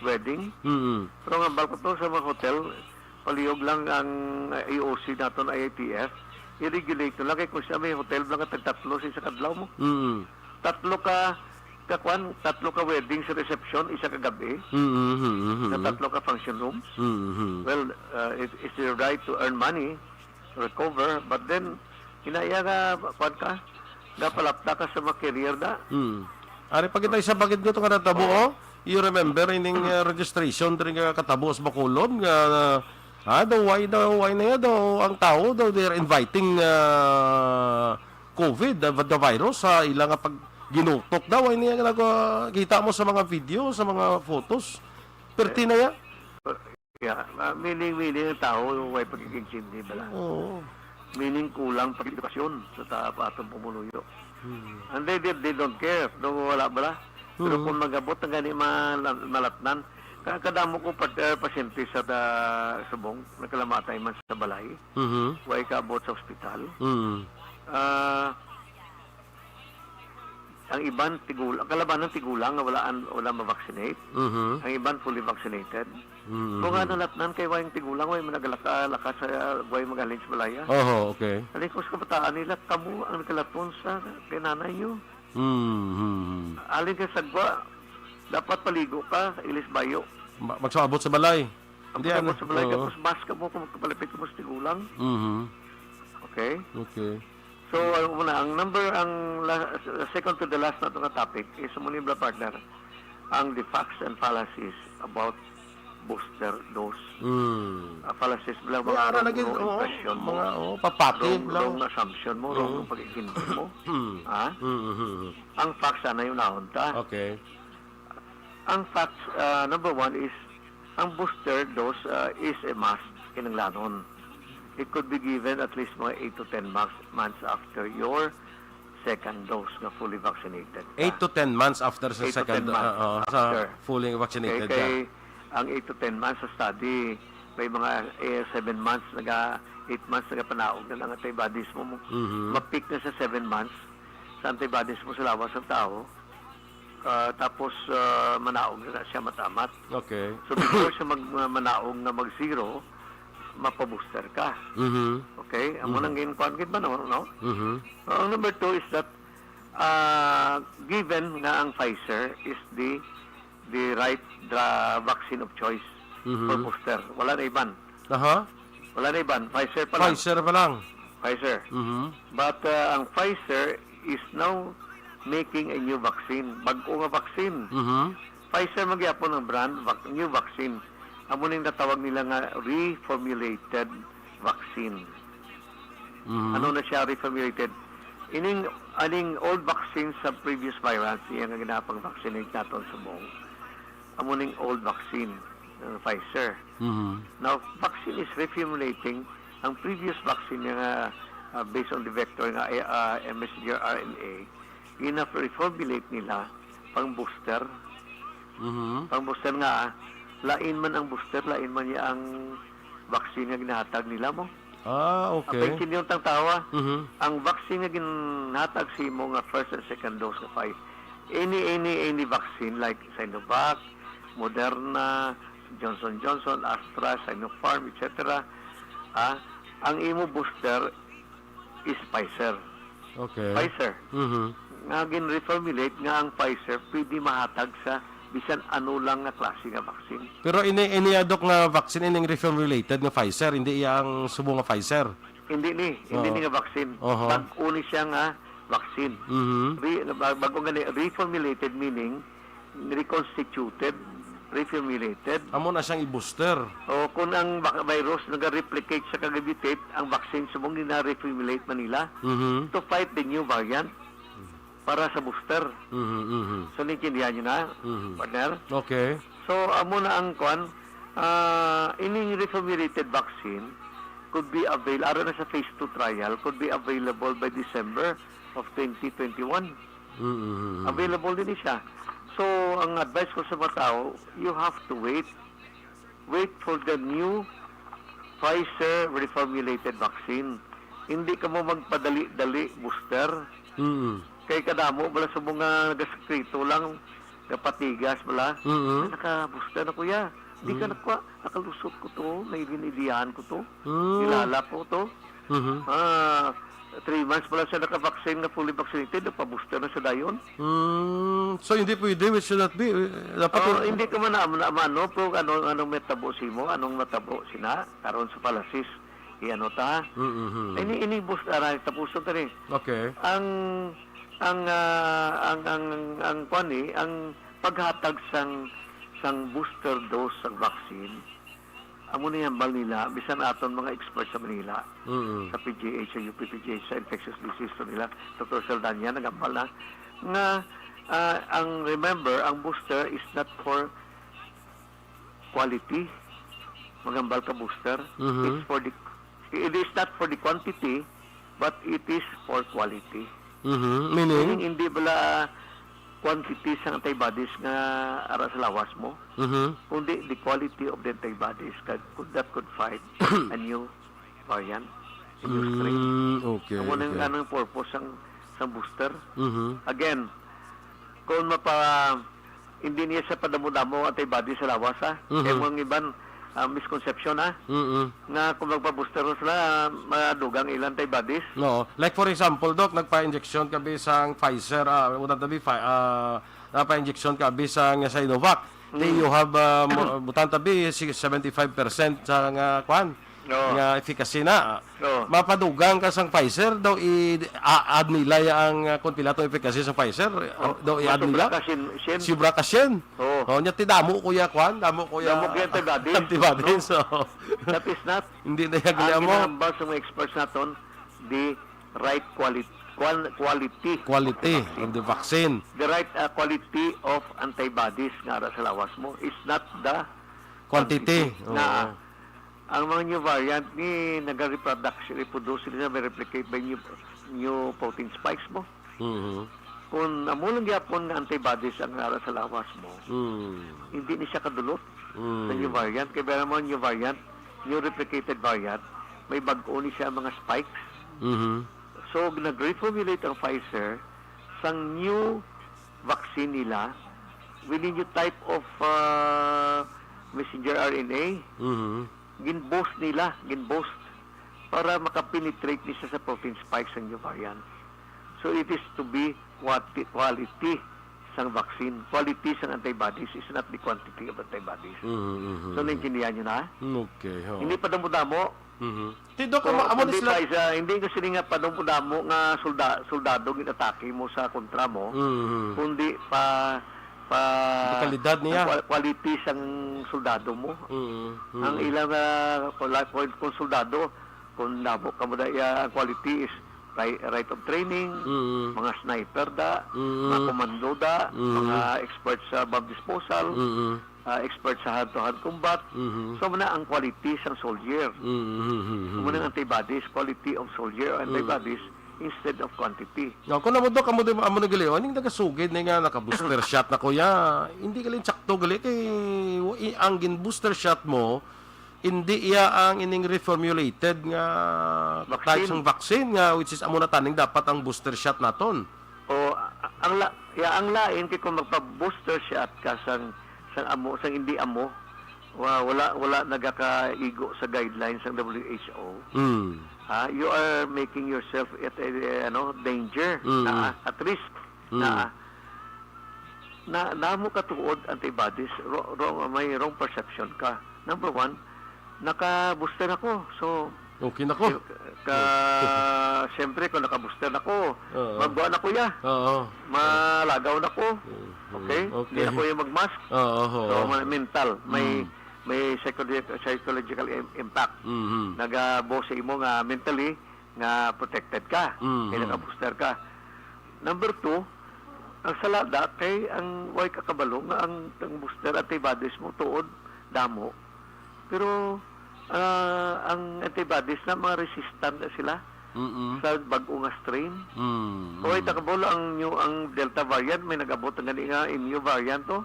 wedding. Mm-mm. Pero ang hambal ko to sa mga hotel, palihog lang ang, uh, A O C naton, I A T F. I-regulate na lang kay kung siya may hotel lang nga tagtatlo sa isa ka adlaw mo. Mm. Tatlo ka, ka kwan, tatlo ka wedding sa reception, isa ka gabi. Mm, mm, mm, mm. Sa tatlo ka function rooms. Mm, mm. Well, uh, it, it's your right to earn money, recover, but then, kinaya nga, kwan ka, gapalapta ka sa mga career na. Mm. Ari pa kita isa bakit ko to nga natabo, Oo. oh? You remember ining, uh, registration diri nga katabo sa Bacolod nga, ah, daw why, daw why na ya daw ang tao daw they are inviting, uh, COVID, the, the virus sa ila nga pag ginutok daw, why niya nag-, uh, kita mo sa mga video, sa mga photos. Perti na ya. Yeah, ah, meaning, meaning ang tao, way pagkakaintindi bala. Oo. Meaning kulang pa edukasyon sa ta-, pa atong pumuluyo. Hmm. And they, they, they don't care. Daw wala bala. Pero Mhm. kung magabot na gani ma-, malatnan, ka-, kadamo ko pa-, eh, pasyente sa ta-, subong, nagkalamatay man sa balay. Mhm. Way kaabot sa ospital. Mhm. Ah, Iban tigulang, kalabanan tigulang nga wala an-, wala ma-vaccinate. Mhm. Ang iban fully vaccinated. Mhm. Kung ano natnan kay way tigulang, way managalaka-laka sa, way magalin sa balaya. Oho, okay. Alikos ka bataan nila, kamo ang nagkalaton sa kay nanay niyo. Mhm. Alin ka sagwa, dapat paligo ka, ilis bayo. Ma-, magsuabot sa balay. Ang Hindi, pagkabot ano, sa balay, oo. Tapos mask ka mo kung magkapalapit ka mo sa tigulang. Mhm. Okay? Okay. So, ang una, ang number, ang la-, second to the last na ito nga topic is muna yung partner, ang the facts and fallacies about booster dose. Mm. Ah, fallacies, bala, May mga ara lagi, wrong oo, impression mo, mga, oo, papati wrong, lang. Wrong assumption mo, wrong Mm. pag-intindi mo. Mm. Ha? Mm, mm, mm. Ang facts, sana yung naon ta. Okay. Ang facts, ah, number one is, ang booster dose, ah, is a must, kinahanglanon. It could be given at least mga eight to ten months, months after your second dose nga fully vaccinated ka. Eight to ten months after sa Eight to second, ten months ah, ah, sa after. Fully vaccinated Okay, ka. Kay ang eight to ten months sa study, may mga, eh, seven months, naga, eight months nagapanaog na ang antibodies mo. Mhm. Ma-peak na sa seven months sa antibodies mo sa lawas ng tao. Ah, tapos, ah, manaog na siya matamat. Okay. So, before siya mag-, ma-, manaog na mag-zero, mapabooster ka. Mhm. Okay? Amo Mhm. nang ginkuan gid ba, no? No? Mhm. Ang number two is that, ah, given nga ang Pfizer is the, the right dra-, vaccine of choice Mhm. for booster. Wala na iban. Aha. Wala na iban. Pfizer pa lang. Pfizer pa lang. Pfizer. Mhm. But, uh, ang Pfizer is now making a new vaccine. Bag-o nga vaccine. Mhm. Pfizer man gyapon ang brand, vac-, new vaccine. Amo ning natawag nila nga reformulated vaccine. Mhm. Ano na siya reformulated? Ining, aning old vaccine sa previous variant, iya nga ginapang-vaccinate naton subong. Amo ning old vaccine, uh, Pfizer. Mhm. Now, vaccine is reformulating ang previous vaccine nga, uh, based on the vector nga, uh, messenger R N A, gina-reformulate nila pang booster. Mhm. Pang booster nga, ah, lain man ang booster, lain man niya ang vaccine nga ginahatag nila mo. Ah, okay. Ang pagkiniyon tang tawa, Mhm. ang vaccine nga ginhatag sa imo nga first and second dose nga five, any, any, any vaccine like Sinovac, Moderna, Johnson Johnson, Astra, Sinopharm, et cetera, ah, ang imo booster is Pfizer. Okay. Pfizer. Mhm. Nga gin-reformulate nga ang Pfizer pwede mahatag sa bisan ano lang nga klase nga vaccine. Pero ini, ini adok nga vaccine, ining reformulated nga Pfizer, hindi iya ang subo nga Pfizer. Hindi ni, hindi Oo. ni nga vaccine. Oho. Bag-o ni siya nga vaccine. Mhm. Re-, bag-, bag-o nga ni, reformulated meaning reconstituted, reformulated. Amo na siyang i-booster. O kung ang va-, virus naga-replicate sa kag-mutate, ang vaccine subong na-reformulate man nila Mhm. to fight the new variant para sa booster. Mhm, mhm. So, naintindihan niyo na, Mhm. partner? Okay. So, amo na ang kwan, ah, ining reformulated vaccine could be avail-, ara na sa phase two trial, could be available by December of twenty twenty-one. Mm-hmm. Available din siya. So, ang advice ko sa mga tao, you have to wait. Wait for the new Pfizer reformulated vaccine. Hindi ka mo magpadali-dali booster. Mm. Kay kadamo bala sa mga nagasekreto lang, kapatigas bala. Mm-hmm. "Ay, naka-booster na, kuya. Di ka Mm. nakuha. Nakalusot ko to. May ginidihan ko to. Mm. Kilala ko to." Mhm. Ah, three months pa lang siya naka-vaccine, nga fully vaccinated, nagpa-booster na siya dayon. Mm, so hindi pwede, which should not be, eh, dapat Oh, yung hindi ko man na, na, ano, pero ano, anong matabo sa imo? Anong matabo sina? Karon sa fallacies, i-ano ta? Mm-hmm. Ini, ini boost-, aray, tapuson ta ni. Okay. Ang, ang, ah, ang, ang, ang, kwan ni, ang paghatag sang, sang booster dose sang vaccine, amo ni hambal nila, bisan aton mga experts sa Manila, Mm. sa P G H, sa U P P G H, sa infectious disease, to nila, Doctor Saldana, nagambal na, nga, ah, ang, remember, ang booster is not for quality. Magambal ka booster. Mhm. It's for the, it is not for the quantity, but it is for quality. Mhm. Meaning? Meaning, hindi bala quantity sa antibodies nga ara sa lawas mo, Mhm. kundi the quality of the antibodies that could, that could fight a new variant, a new strain. Mm, okay, Amo nang, okay. Anong purpose sang, sang booster? Mhm. Again, Kung mapa, hindi niya siya padamo-damo antibodies sa lawas, ha? Mhm. Kay mga iban, ah, misconception, ha? Mm-mm. Nga kung magpa-booster sila, madugang ilang antibodies. No. Like, for example, Doc, nagpa-injection ka bisang Pfizer, ah, utan tabi, Pfi-, ah, nagpa-injection ka bisang Sinovac. Then Mm. you have, ah, mo-, butan tabi, si seventy-five percent sa nga, kwan, Oo. nga efficacy na. Oo. Mapadugang ka sang Pfizer, daw i-, a-, add nila ya ang, ah, kung pila tong efficacy sa Pfizer, ah, Oh, daw i-add sobra nila. Ka sien, sien. Sobra ka sien. Oo. Oh, nya ti damo ko ya, kwan, damo ko ya Damo ko ya antibodies. Antibodies, No? so. That is not Hindi na ya ang gali mo. Ginahambal sa mga experts naton, the right quali-, qual-, quality Quality of the vaccine. The right, uh, quality of antibodies nga ara sa lawas mo is not the Quantity. Quantity. Oo. Na ang mga new variant ni nagareproduce, reproduce sila, may replicate by new, new protein spikes mo. Mhm. Kung amo lang gyapon nga antibodies ang ara sa lawas mo, Mm. hindi ni siya kadulot sa Mm. new variant. Kay bala mo, new variant, new replicated variant, may bag-o ni siya mga spikes. Mhm. So, nag-reformulate ang Pfizer sang new vaccine nila with a new type of, uh, messenger R N A. Mhm. Gin-boost nila, gin-boost para makapenetrate ni siya sa protein spike sang new variant. So, it is to be quati-, quality sang vaccine. Quality sang antibodies is not the quantity of antibodies. Mhm, mhm, So, mhm. naintindihan nyo na? Okay, oo. Hindi pa damo-damo. Mhm. Ti, Doc, So, amo, amo ni kundi sila pa isa, hindi ko sini nga padamo-damo nga solda-, soldado ginatake mo sa kontra mo, Mhm. kundi pa, pa Ang kalidad niya. ang kwa-, quality sang soldado mo. Mhm. Ang Mhm. ilang, ah, kung la-, kung, kung soldado, kung nabo ka mo da, iya, ang quality is ri-, rate of training, Mhm. mga sniper da, Mhm. mga komando da, Mhm. mga expert sa bomb disposal, Mhm. ah, expert sa hand-to-hand combat. Mhm. So, muna ang quality sang soldier. Mhm, mhm, mhm. Muna ang antibodies, quality of soldier or Mhm. antibodies instead of quantity. No, kung amo, Doc, amo, di ba, amo na gali, oh, aning nagasugid na nga naka-booster shot na, kuya. Hindi gali sakto gali kay, i-, ang gin-booster shot mo, hindi iya ang ining reformulated nga Vaccine. type sang vaccine nga, which is amo na taning dapat ang booster shot naton. O, a-, ang la-, ya, ang lain kay kung magpa-booster shot ka sang, sang amo, sang hindi amo, wa-, wala, wala nagakaigo sa guidelines sang W H O. Mm. Ha, you are making yourself at a, ano, danger, Mm. na, at risk, Mm. na, na, namo ka tuod antibodies, ro-, wrong, may wrong perception ka. Number one, naka-booster ako. So, Okay na ko. Ka, siyempre, kung naka-booster na ko, Oo. magbuwa na ko ya. Oo. Malagaw na ko. Mm, Okay? okay. Hindi na ko yung mag-mask. Oo, oo. So, ma-, mental. May, Mm. may psychologi-, psychological im-, impact. Mhm. Nagabo sa imo nga mentally, nga protected ka. Mhm. Kaya naka-booster ka. Number two, ang salada kay ang way ka kabalo nga ang, ang booster antibodies mo tuod damo. Pero, ah, ang antibodies na mga resistant na sila Mm. sa bag-o nga strain. Mm, Kung mm. Way ta kabalo ang new, ang Delta variant, may nag-abot ang gani nga M U variant to.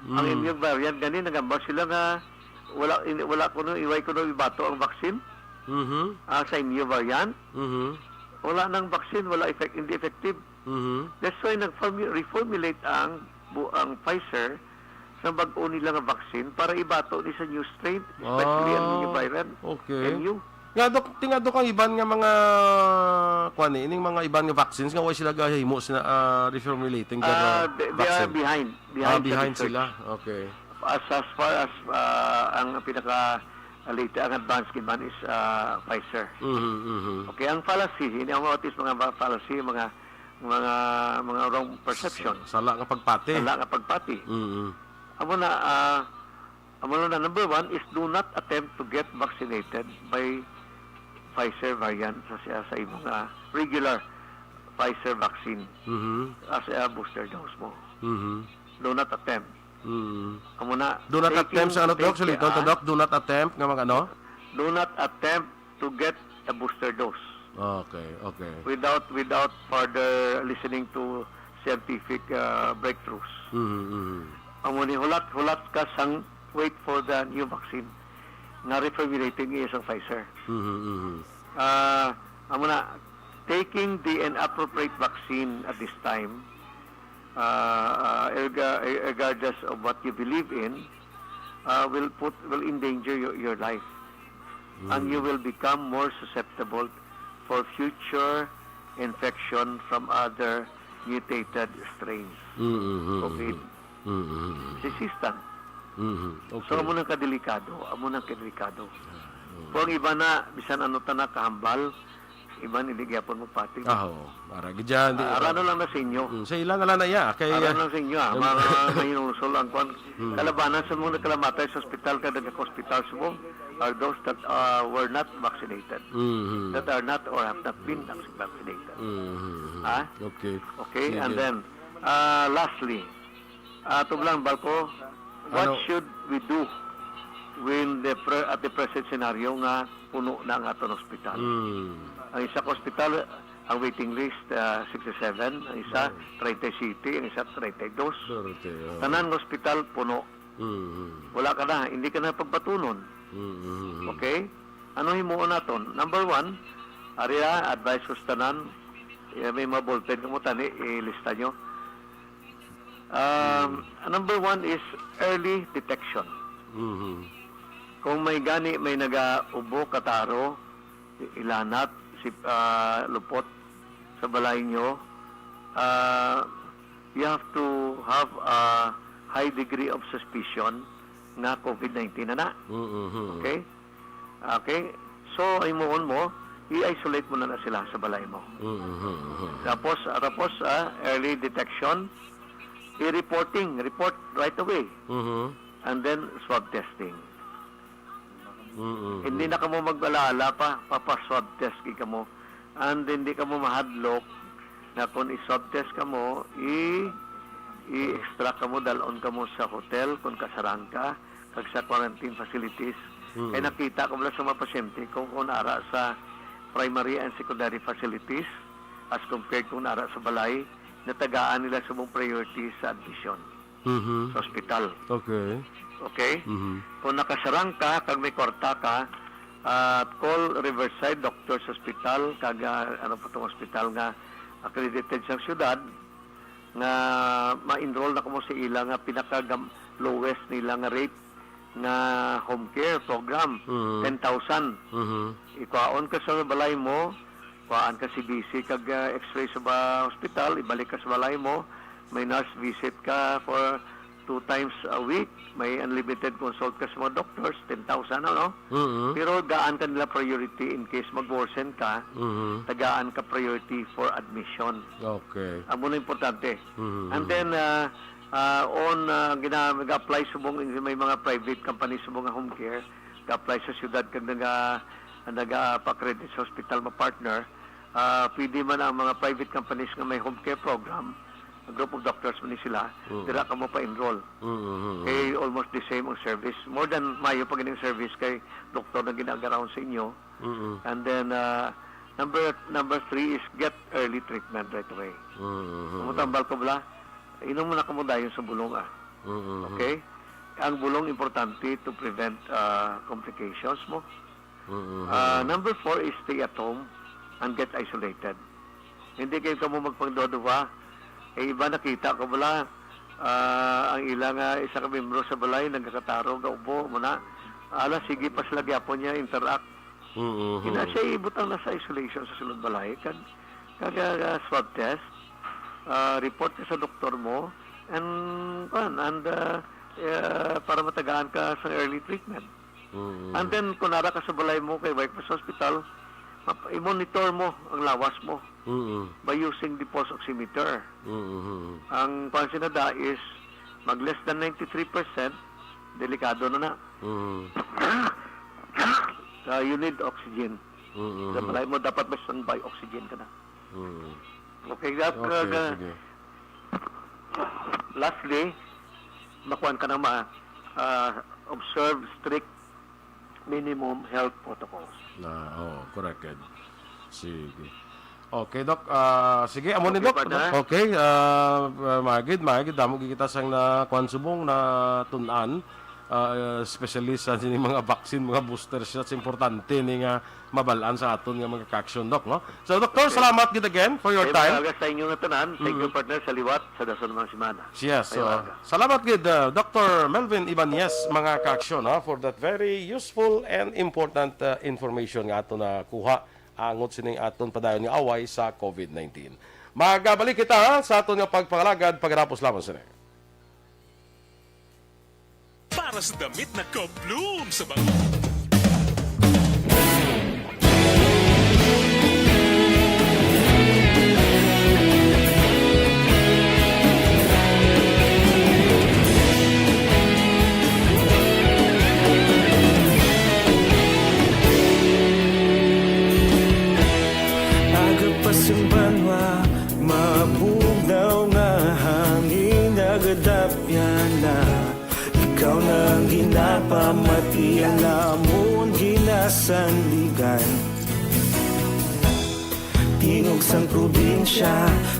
Ang Mm. M U variant gani, nagambal sila nga wala, in-, wala kuno, iway kuno ibato ang vaccine, Mhm. ah, sa M U variant. Mhm. Wala nang vaccine, wala effect, hindi effective. Mhm. That's why nag-formu-, reformulate ang bu-, ang Pfizer sa bag-o nila nga vaccine para ibato ni sa new strain, especially ang new Ah, variant, okay. M U. Nga, Dok, ti nga, Dok, ang iban nga mga, kuwan, eh, ining mga iban nga vaccines nga way sila gahimo sina, ah, reformulating, Ah, pero they, they are vaccine. behind, Ah, behind sa behind research. sila. Okay. As, as far as, ah, ang pinaka, ah, late, ang advanced gid man is, ah, Pfizer. Mhm, mhm. Okay, ang fallacy, ini ang mga, what is mga ba-, fallacy, mga, mga, mga wrong perception. Sa-, sala nga pagpati. Sala nga pagpati. Mhm. Amo na, ah, amo na, number one is do not attempt to get vaccinated by Pfizer variant sa, sa, sa imong, ah, regular Pfizer vaccine Mhm. as a booster dose mo. Mhm. Do not attempt. Mm. Amo na, Do not taking, attempt sa ano, Doc? take, Suliton to, ah, Doc. Do not attempt nga mag-ano? Do not attempt to get a booster dose. Okay, okay. Without, without further listening to scientific, ah, breakthroughs. Mhm, mhm. Amo ni, hulat, hulat ka sang wait for the new vaccine nga reformulating iya sang Pfizer. Mhm, mhm. Ah, amo na, taking the inappropriate vaccine at this time uh, uh, irga- regardless of what you believe in, uh, will put will endanger your, your life, and you will become more susceptible for future infection from other mutated strains. Mm-hmm. COVID. Mm-hmm. Resistant. Mm-hmm. Okay. So, amo nang kadelikado, amo nang kadelikado. Mm. Kung iba na, bisan ano ta na kahambal, iba hindi gyapon magpati. Ah, oo. Para gid dyan, di Ah, ba? Arano lang na sa inyo. Mm, sa ila na lang na iya, kay, Arano ah, lang sa inyo, ah. Mga mahinungso lang kwan. Mm. Kalabanan sa mga nakalamatay sa ospital, kag nagka-hospital subong, are those that, uh, were not vaccinated, Mm-hmm. that are not or have not been vac- vaccinated. Mm-hmm. Ah? Okay. Okay, Sige. and then, uh, lastly, uh, tublang balko, what Ano? should we do when the pre- at the present scenario nga puno na ang aton ospital? Mm. Ang isa ka ospital, ang waiting list, uh, sixty-seven, ang isa, Oh. thirty-seven, ang isa, thirty-two. Thirty, oh. Tanan nga ospital puno. Mm-hmm. Wala ka na, hindi ka na pagbatunon. Mm-hmm. Okay? Ano himuon naton? Number one, ari, ah, advice ko sa tanan, eh, may mga ballpen kamo tani, ilista nyo. Um, number one is early detection. Mm-hmm. Kung may gani, may nagaubo, kataro, ilanat, si, ah, lupot sa balay nyo, ah, you have to have a high degree of suspicion nga COVID nineteen na na. Mm-hmm. Okay? Okay? So, himuon mo, i-isolate mo na na sila sa balay mo. Mm-hmm. Tapos, ah, tapos, ah, early detection, i-reporting, report right away. Mm-hmm. And then, swab testing. Mm-hmm. Hindi na kamo mag-alaala pa, papa-swab test gid kamo. And hindi kamo mahadlok na kung i-swab test kamo, i-, i-extract kamo, dalon kamo sa hotel kung kasarang ka, kag sa quarantine facilities. Mm. Kay nakita ko bala sa mga pasyente ko kung ara sa primary and secondary facilities as compared kung ara sa balay, natagaan nila subong priority sa admission Mhm. sa ospital. Okay. Okay? Mhm. Kung nakasarang ka, kag may kwarta ka, ah, call Riverside Doctors Hospital, kag, ah, ano pa tong hospital nga accredited sa syudad, nga ma-enroll na kamo sa ila nga pinaka lowest nila nga rate nga home care program, Mhm. ten thousand. Mhm. Ikuhaon ka sa balay mo, kuhaan ka C B C kag, ah, X-ray sa ba-, hospital, ibalik ka sa balay mo, may nurse visit ka for two times a week, may unlimited consult ka sa mga doctors, ten thousand, ano? Mhm. Pero gaan ka nila priority in case mag-worsen ka, Mhm. tagaan ka priority for admission. Okay. Amo na importante. Mhm. And then, ah, ah, on, ah, gina-, nag-apply subong, may mga private company subong nga home care, ga-apply sa syudad kag naga-, naga-pa-accredit sa hospital ma-partner. Ah, pwede man ang mga private companies nga may home care program, a group of doctors man ni sila, Mm. dira ka mo pa-enroll. Mm, mm, mm. Kay almost the same ang service. More than mayo pa gini ang service kay doktor na ginagaraon sa inyo. Mm. And then, ah, number, number three is get early treatment right away. Mm, mm, mm. Kung tambal ko bala, inom mo na kamo dayon sa bulong, ah. Mm, mm, mm. Okay? Ang bulong importante to prevent, ah, complications mo. Mm, mm, Ah, mm. Number four is stay at home and get isolated. Hindi kayo kamo magpangduha-duha. Eh, iba nakita ko bala, ah, ang ila nga isa ka membro sa balay nagkakataro, gaubo mo na. Ala, sige pa sila gyapon niya interact. Mm, mm, Ina mm. siya ibutang na sa isolation sa sulod balay kag kag, ah, swab test, ah, report ka sa doktor mo and kuan, and ah, eh, para matagaan ka sa early treatment. Mm. And then, kung nara ka sa balay mo, kay wala ka sa hospital, map-, i-monitor mo ang lawas mo Mm. by using the pulse oximeter. Mm. Ang pansinada is, mag less than ninety-three percent, delikado na na. Mm. Ah, you need oxygen. Mm. Sa balay mo, dapat may standby oxygen ka na. Mm. Okay, that, Okay, uh, sige. Lastly, makuan ka na ma-, ah, observe strict minimum health protocols. Ah, oo, correct, Ed. Sige. Okay, Doc. Ah, sige, amo ni, Okay, Doc. Father. Okay, ah, ah, magid, magid, damo gid kita sang na kuan subong na tun-an. ah, specialist sa sini mga vaccine, mga booster shots, importante ni nga mabal-an sa aton nga mga ka-aksyon, Doc, no? So, Doktor, Okay. salamat gid again for your Ay, time. Mga aga sa inyo nga tanan. Thank you, Mm. partner, sa liwat sa dason nga semana. Yes, Ay, so, mga aga. salamat gid, uh, Doktor Melvin Ibanez, mga ka-aksyon, ha, for that very useful and important, uh, information nga ato na kuha angot sining aton padayon nga away sa covid nineteen. Magabalik kita, ha, sa aton nga pagpangalagad pagkatapos lamang sini. Para sa damit na ka-bloom sa bango. Aga pa sang banwa, mabugnaw nga hangin nagadapyan na. Ikaw na ang ginapamati, ang amon ginasandigan. Tingog sang probinsya,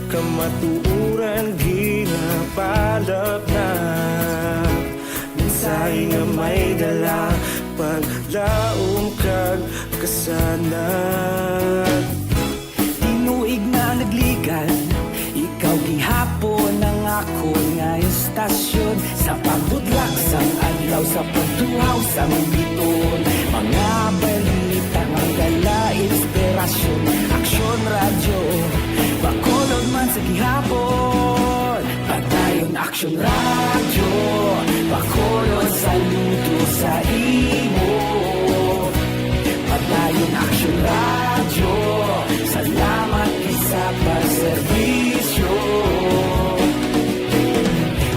kamatuoran ginapalapnap. Mensahe nga may dala, paglaom kag kasanag. Tinuig na nagligan, ikaw gihapon ang akon nga istasyon. Sa pagbutlak sang adlaw, sa pagtuhaw sang biton, mga balita nga dala inspirasyon. Aksyon Radyo, Bacolod man sa gihapon. Padayon Aksyon Radyo, Bacolod, saludo sa imo. Padayon Aksyon Radyo, salamat gid sa pagserbisyo.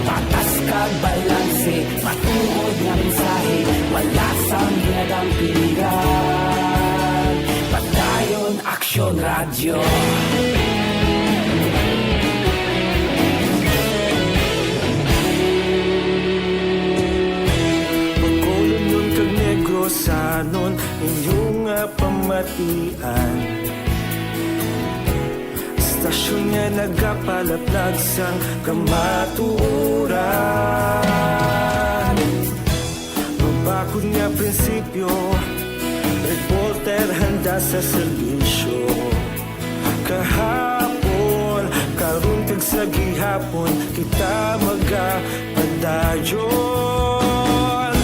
Patas kag balanse, matuod nga mensahe, wala sang ginadampigan. Padayon Aksyon Radyo. Bacolodnon kag Negrosanon, inyo nga pamatian. Istasyon nga nagapalaplag sang kamatuoran. Mabakod nga prinsipyo, reporter handa sa serbisyo. Kahapon, karon kag sa gihapon, kita magapadayon.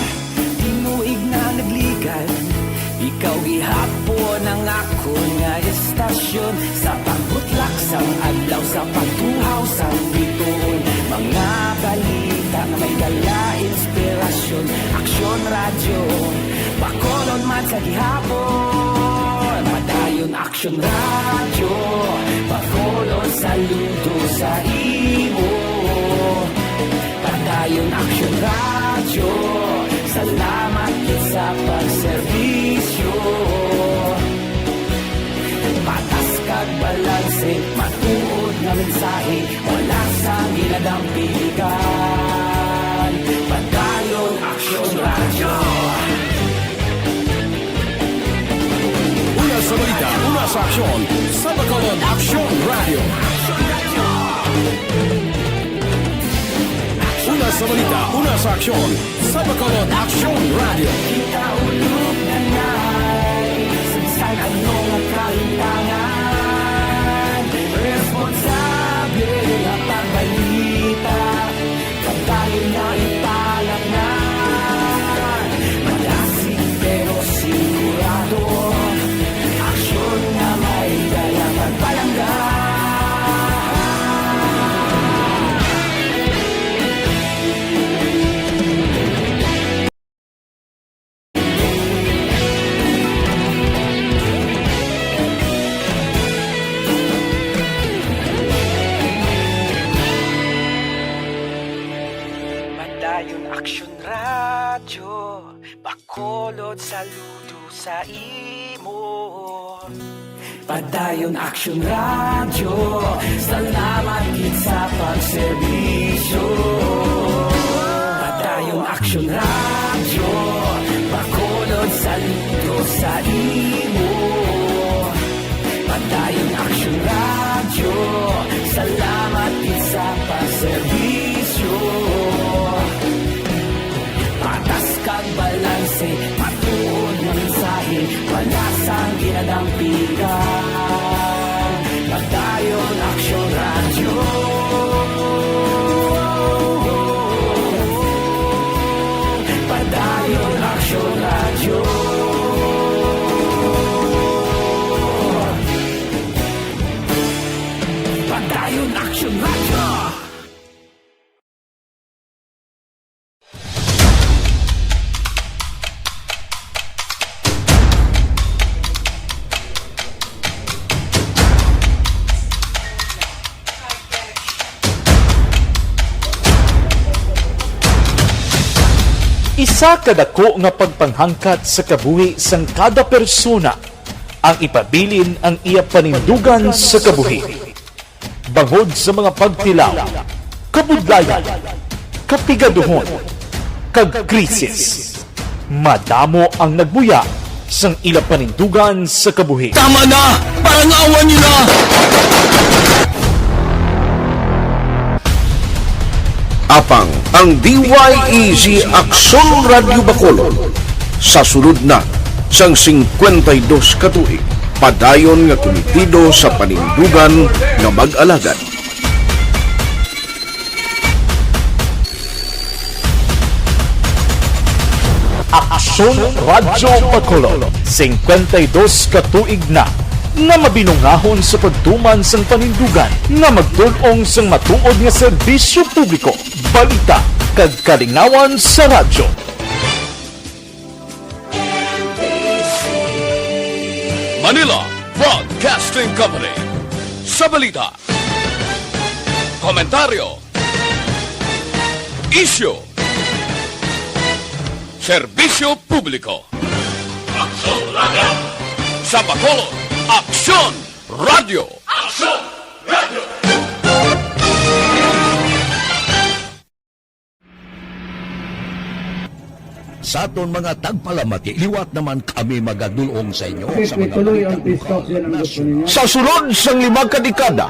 Tinuig na nagligan, ikaw gihapon ang akon nga istasyon. Sa pagbutlak sang adlaw, sa pagtuhaw sang biton, mga balita nga may dala inspirasyon. Aksyon Radyo, Bacolod man sa gihapon. Padayon Aksyon Radyo, Bacolod, saludo sa imo. Padayon Aksyon Radyo, salamat gid sa pagserbisyo. Patas kag balanse, matuod nga mensahe, wala sang ginadampigan. Padayon Aksyon Radyo. Una sa balita, una sa aksyon, sa Bacolod Aksyon Radyo. Una sa balita, una sa aksyon, sa Bacolod Aksyon Radyo. Kita ulog na nay, sa bisan ano nga kahintangan, responsable nga pagbalita. Padayon na ipalapnan, madasig pero sigurado. Aksyon nga may dala pagpalangga. Padayon Aksyon Radyo, Bacolod, saludo sa imo. Padayon Aksyon Radyo, salamat gid sa pagserbisyo. Padayon Aksyon Radyo, Bacolod, saludo sa imo. Padayon Aksyon Radyo, salamat gid sa pagserbisyo. Padayon Aksyon Radyo. Padayon Aksyon Radyo. Isa ka dako nga pagpanghangkat sa kabuhi sang kada persona ang ipabilin ang iya panindugan sa kabuhi. Bangod sa mga pagtilaw, kabudlayan, kapigaduhon, kag krisis, madamo ang nagbuya sang ila panindugan sa kabuhi. Tama na! Parangawan niyo na! Apang ang D Y E Z Aksyon Radyo Bacolod sa sulod na sang singkwenta y dos ka tuig, padayon nga kumitido sa panindugan nga mag-alagad. Aksyon Radyo Bacolod, singkwenta y dos ka tuig na nga mabinungahon sa pagtuman sang panindugan nga magtul-ong sang matuod nga serbisyo publiko, balita, kag kalingawan sa radyo. Manila Broadcasting Company. Sa balita, komentaryo, isyu, serbisyo publiko. Aksyon Radyo. Sa Bacolod, Aksyon Radyo. Aksyon Radyo. Sa aton mga tagpalamati, liwat naman kami magadul-ong sa inyo sa mga balita lokal, nasyonal. Sa sulod sang lima ka dekada,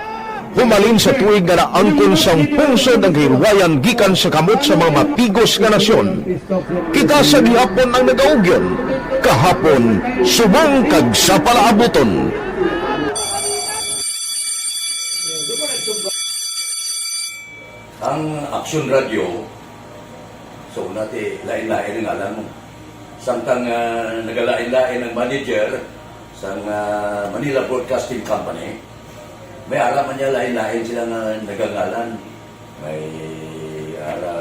humalin sa tuig nga naangkon sang pungsod ang kahilwayan gikan sa kamot sa mga matigos nga nasyon. Kita sa gihapon ang nagaugyon, kahapon, subong kag sa palaabuton. Ang Aksyon Radyo, so, una ti lain-lain ang ngalan mo. Samtang, ah, nagalain-lain ang manager sang, ah, Manila Broadcasting Company, may ara man niya lain-lain sila nga nagangalan. May ara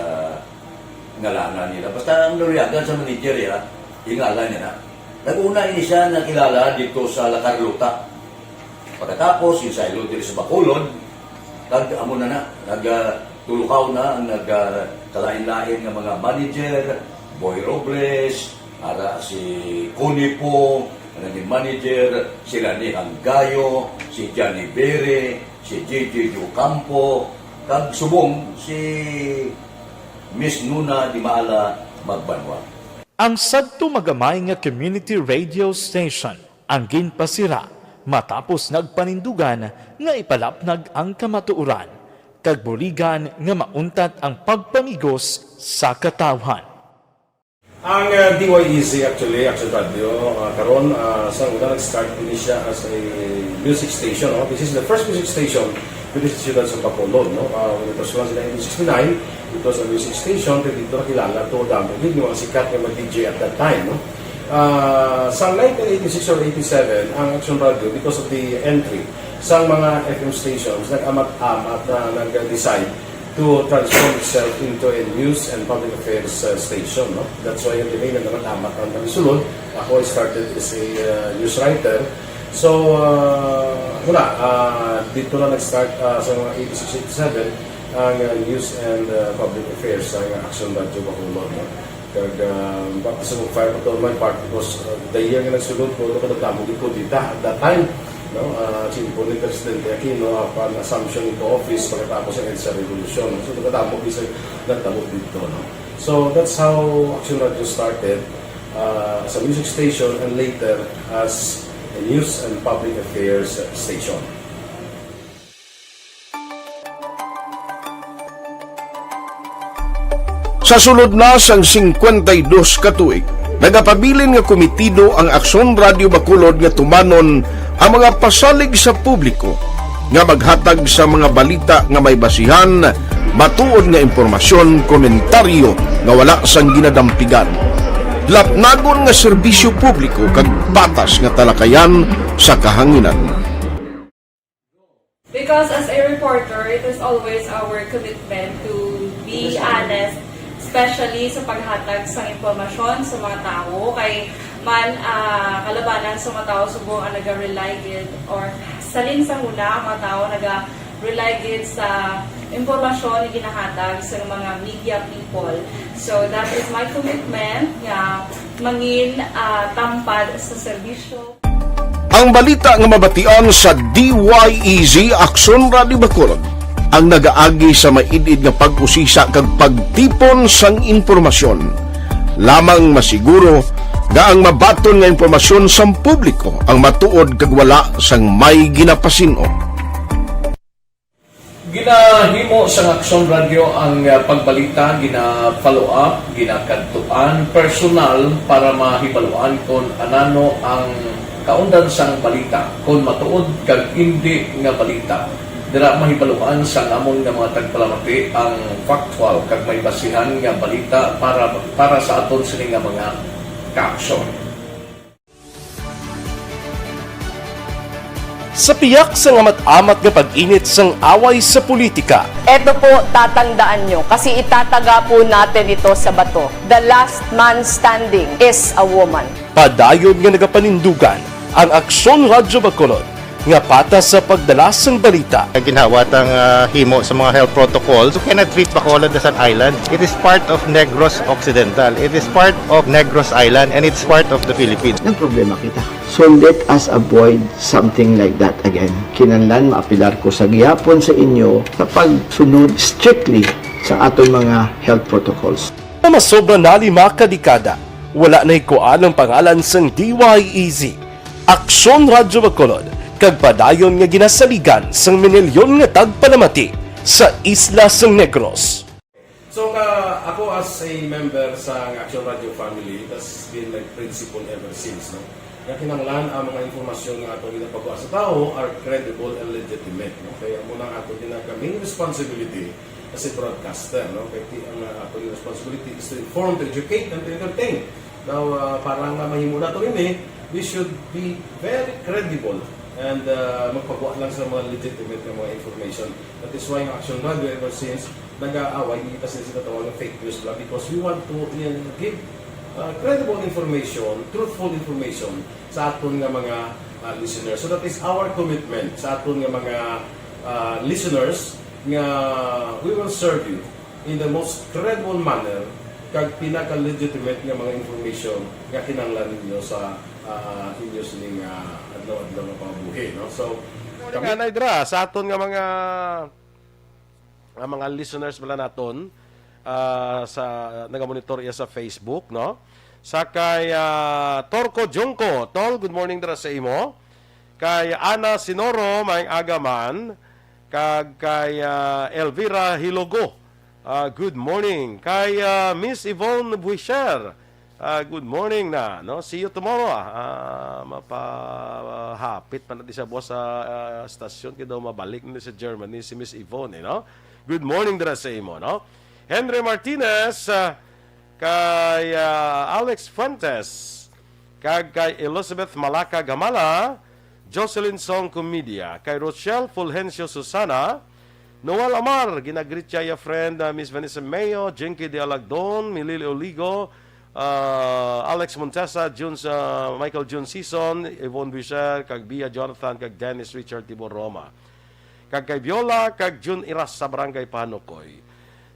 ngalanan nila. Basta ang naluyagan sa manager, ya, yung ngalan niya na. Nag-una ini siya nakilala dito sa La Carlota. Pagkatapos, yung saylo diri sa Bacolod, kag amo na na, nag, ah, tulukaw na ang nag, ah, kalain-lain nga mga manager, Boy Robles, ara si Connie po, ang naging manager, sila ni Hanggayo, si Johnny Bere, si J J Ocampo, kag subong si Miss Nuna Di Maala Magbanwa. Ang sadto magamay nga community radio station ang ginpasira matapos nagpanindugan nga ipalapnag ang kamatuoran, kag buligan nga mauntat ang pagpamigos sa katawhan. Ang, ah, D Y E Z, actually, Action Radio, ah, karon, ah, sa una, nag-start din siya as a music station, no? This is the first music station with the Siyudad sa Bacolod, no? Ah, when it was launched in nineteen sixty-nine, it was a music station, kaya dito nakilala to, damo gid yung mga sikat nga mga D J at that time, no? Ah, sa nineteen eighty-six or eighty-seven, ang Action Radio, because of the entry sa mga F M stations, nag-amat-amat na nag-decide to transform itself into a news and public affairs, uh, station, no? That's why yung dinay na naman amat ang pagsulod. Ako, I started as a, uh, news writer. So, uh, wala, uh, dito na nag-start, uh, sa mga eighty-six, eighty-seven, ang, uh, news and, uh, public affairs sa Action Radio Bacolod, no? Kag, ah, baptism of fire pa to my part because, ah, the year nga nagsulod ko, ano, kadamo gid ko dita at that time, no? Ah, siyempre ni Presidente Aquino, upon assumption into office, pagkatapos ang EDSA Revolution. So, kadamo gid sa nagtabo dito, no? So, that's how Action Radio started, ah, as a music station and later as a news and public affairs station. Sa sulod na sang singkwenta y dos ka tuig, nagapabilin nga kumitido ang Aksyon Radio Bacolod nga tumanon ang mga pasalig sa publiko nga maghatag sa mga balita nga may basihan, matuod nga impormasyon, komentaryo nga wala sang ginadampigan. Lapnagon nga serbisyo publiko kag patas nga talakayan sa kahanginan. Because as a reporter, it is always our commitment to be honest, especially sa paghatag sa impormasyon sa mga tawo. Kay man, ah, kalabanan sa mga tawo subong ang naga-rely gid or salin sa huna ang mga tawo naga-rely gid sa impormasyon nga ginahatag sa mga media people. So that is my commitment nga mangin ah, tampad sa serbisyo. Ang balita nga mabatian sa D Y E Z Aksyon Radio Bacolod ang nagaagi sa maid-id nga pag-usisa kag pagtipon sang impormasyon. Lamang masiguro nga ang mabaton nga impormasyon sang publiko ang matuod kag wala sang may ginapasin-o. Ginahimo sang Aksyon Radyo ang, ah, pagbalita, gina-follow up, ginakadtuan personal para mahibaluan kon anano ang kaundan sang balita, kon matuod kag indi nga balita. Dira mahibaluan sang amon nga mga tagpalamati ang factual kag may basihan nga balita para, para sa aton sini nga mga kaaksyon. Sa piyak sang amat-amat nga pag-init sang away sa politika, Eto po, tatandaan nyo, kasi itataga po natin ito sa bato. The last man standing is a woman. Padayon nga nagapanindugan ang Aksyon Radyo Bacolod nga patas sa pagdala sang balita. Ginhawa tang, ah, himo sa mga health protocols. You cannot treat Bacolod as an island. It is part of Negros Occidental. It is part of Negros Island, and it's part of the Philippines. Nagproblema kita. So let us avoid something like that again. Kinahanglan maapilar ko sa gihapon sa inyo sa pagsunod strictly sa aton mga health protocols. Nga masobra na lima ka dekada, wala na hikuan ang pangalan sang D Y E Z, Aksyon Radyo Bacolod, kag padayon nga ginasaligan sang minilyon nga tagpalamati sa isla sang Negros. So nga ako as a member sa Action Radio family, that's been my principle ever since, no? Nga kinahanglan ang mga impormasyon nga ato ginapagwa sa tawo are credible and legitimate, no? Kaya mo nang ato ginagaming responsibility as a broadcaster, no? Kaya ti- ang uh, ato responsibility is to inform, to educate, and to entertain. Now, uh, para nga mahimo nato ini, we should be very credible and uh, magpagwa lang sa mga legitimate nga mga information. That is why ang Action Radio ever since nag-aaway kita sa ginatawag nga fake news lang because we want to uh, give uh, credible information, truthful information sa aton nga mga uh, listeners. So that is our commitment sa aton nga mga uh, listeners nga we will serve you in the most credible manner kag pinaka-legitimate nga mga information nga kinahanglan ninyo sa uh, inyo sining uh, adlaw-adlaw nga pambuhi, no? So, Kami anay dira sa aton nga mga nga mga listeners bala naton ah, sa nagamonitor iya sa Facebook, no? Sa kay ah, Torco Junco, Tol, good morning dira sa imo. Kay Ana Sinoro, may agaman. Kag kay ah, Elvira Hilogo, ah, good morning. Kay ah, Miss Yvonne Buisher, ah, good morning na, no? See you tomorrow, ah. Ah, mapahapit pa na di sa buwas sa ah, stasyon kay daw mabalik na sa Germany si Miss Yvonne, eh, no? Good morning dira sa imo, no? Henry Martinez, ah, kay ah, Alex Fuentes, kag kay Elizabeth Malaka Gamala, Jocelyn Song Comedia, kay Rochelle Fulgencio Susana, Noel Amar, ginagreet siya iya friend, ah, Miss Vanessa Mayo, Jinky de Alagdon, Milili Oligo, ah, Alex Montesa, Jun, ah, Michael Jun Sison, Yvonne Buisher, kag Bia Jonathan, kag Dennis Richard Tibor Roma. Kag kay Viola, kag Jun Iras sa Barangay Panukoy.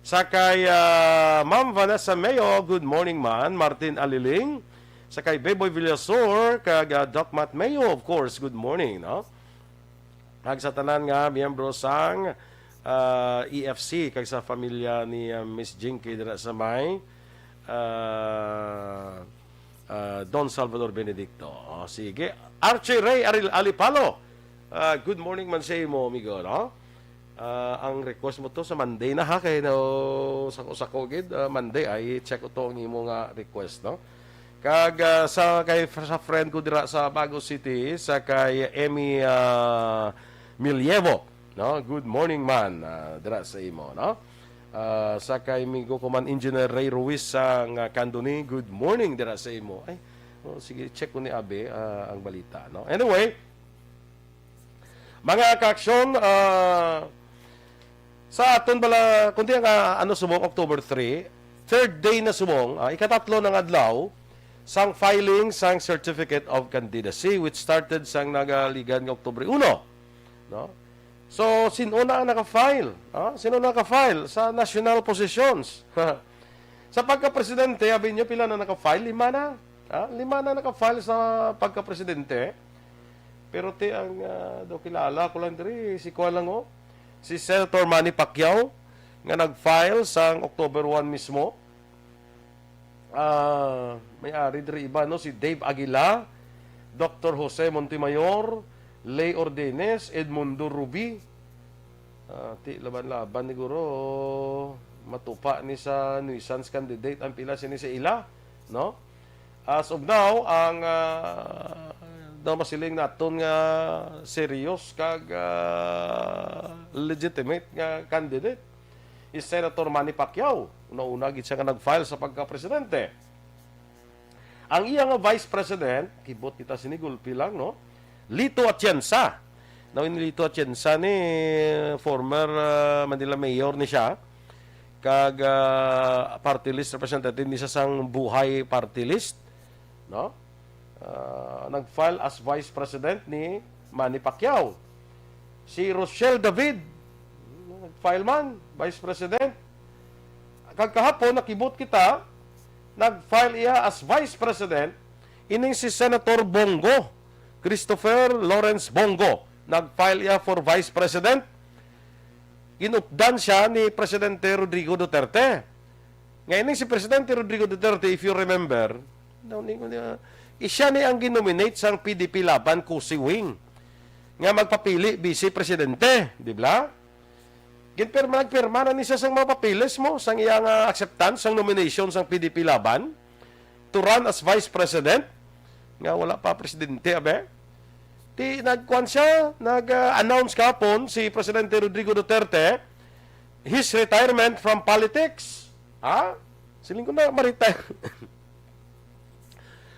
Sa kay ah, Ma'am Vanessa Mayo, good morning man, Martin Aliling. Sa kay Beboy Villasor, kag ah, Doc Matt Mayo, of course, good morning, no? Kag sa tanan nga miyembro sang ah, E F C, kag sa pamilya ni ah, Miss Jinky dira sa may ah, ah, Don Salvador Benedicto. Oh, sige. Archie Ray Aril Alipalo. Ah, good morning man sa imo, amigo, no? Ah, ang request mo to sa Monday na ha, kay no, sako-sako gid, ah, Monday ay check ko to ang imo nga request, no? Kag ah, sa kay sa friend ko dira sa Bago City, sa kay Emmy ah, Milievo, no? Good morning man, ah, dira sa imo, no? Ah, sa kay amigo ko man, Engineer Ray Ruiz sang, ah, Candoni, good morning dira sa imo. Ay, oh, sige, check ko ni Abe, ah, ang balita, no? Anyway, mga kaaksyon, ah, sa aton bala, kundi ang, ah, ano, subong, October three, third day na subong, ah, ikatatlo na nga adlaw sang filing sang Certificate of Candidacy, which started sang nagaligad nga October uno, no? So, sino na ang naka-file? Ah, sino na naka-file sa national positions? Sa pagka-presidente, abi niyo, pila na naka-file? Lima na. Ah, lima na naka-file sa pagka-presidente. Pero ti ang, ah, daw kilala ko lang diri, si kuwan lang, oh. Si Senator Manny Pacquiao, nga nag-file sang October one mismo. Ah, may ari diri iba, no? Si Dave Aguila, Doctor Jose Montemayor, Ley Ordenes, Edmundo Rubi. Ah, ti laban-laban ni guro matupa ni sa nuisance candidate ang pila sini sa ila, no? As of now, ang, ah, daw masiling naton nga serious kag, ah, legitimate nga candidate is Senator Manny Pacquiao. Una-una gid siya nga nag-file sa pagka-presidente. Ang iya nga vice president, kibot kita sini, gulpi lang, no? Lito Atienza. Now, ini Lito Atienza ni former, ah, Manila mayor ni siya. Kag, ah, party list representative ni siya sang Buhay Party List, no? Ah, nag-file as vice president ni Manny Pacquiao. Si Rochelle David, nag-file man, vice president. Kag kahapon, nakibot kita, nag-file iya as vice president, ining si Senator Bong Go, Christopher Lawrence Bong Go. Nag-file iya for vice president. Ginupdan siya ni Presidente Rodrigo Duterte. Nga ining si Presidente Rodrigo Duterte, if you remember, daw ni, uh, siya ni ang ginominate sang P D P Laban Cossey Wing nga magpapili vice presidente, di ba? Ginpirma, nagpirma na ni siya sang mga papeles mo, sang iya nga acceptance sang nomination sang P D P Laban to run as vice president, nga wala pa presidente, abe. Ti nagkuan siya, nag-announce kahapon si Presidente Rodrigo Duterte his retirement from politics. Ha? Siling ko na ma-retire.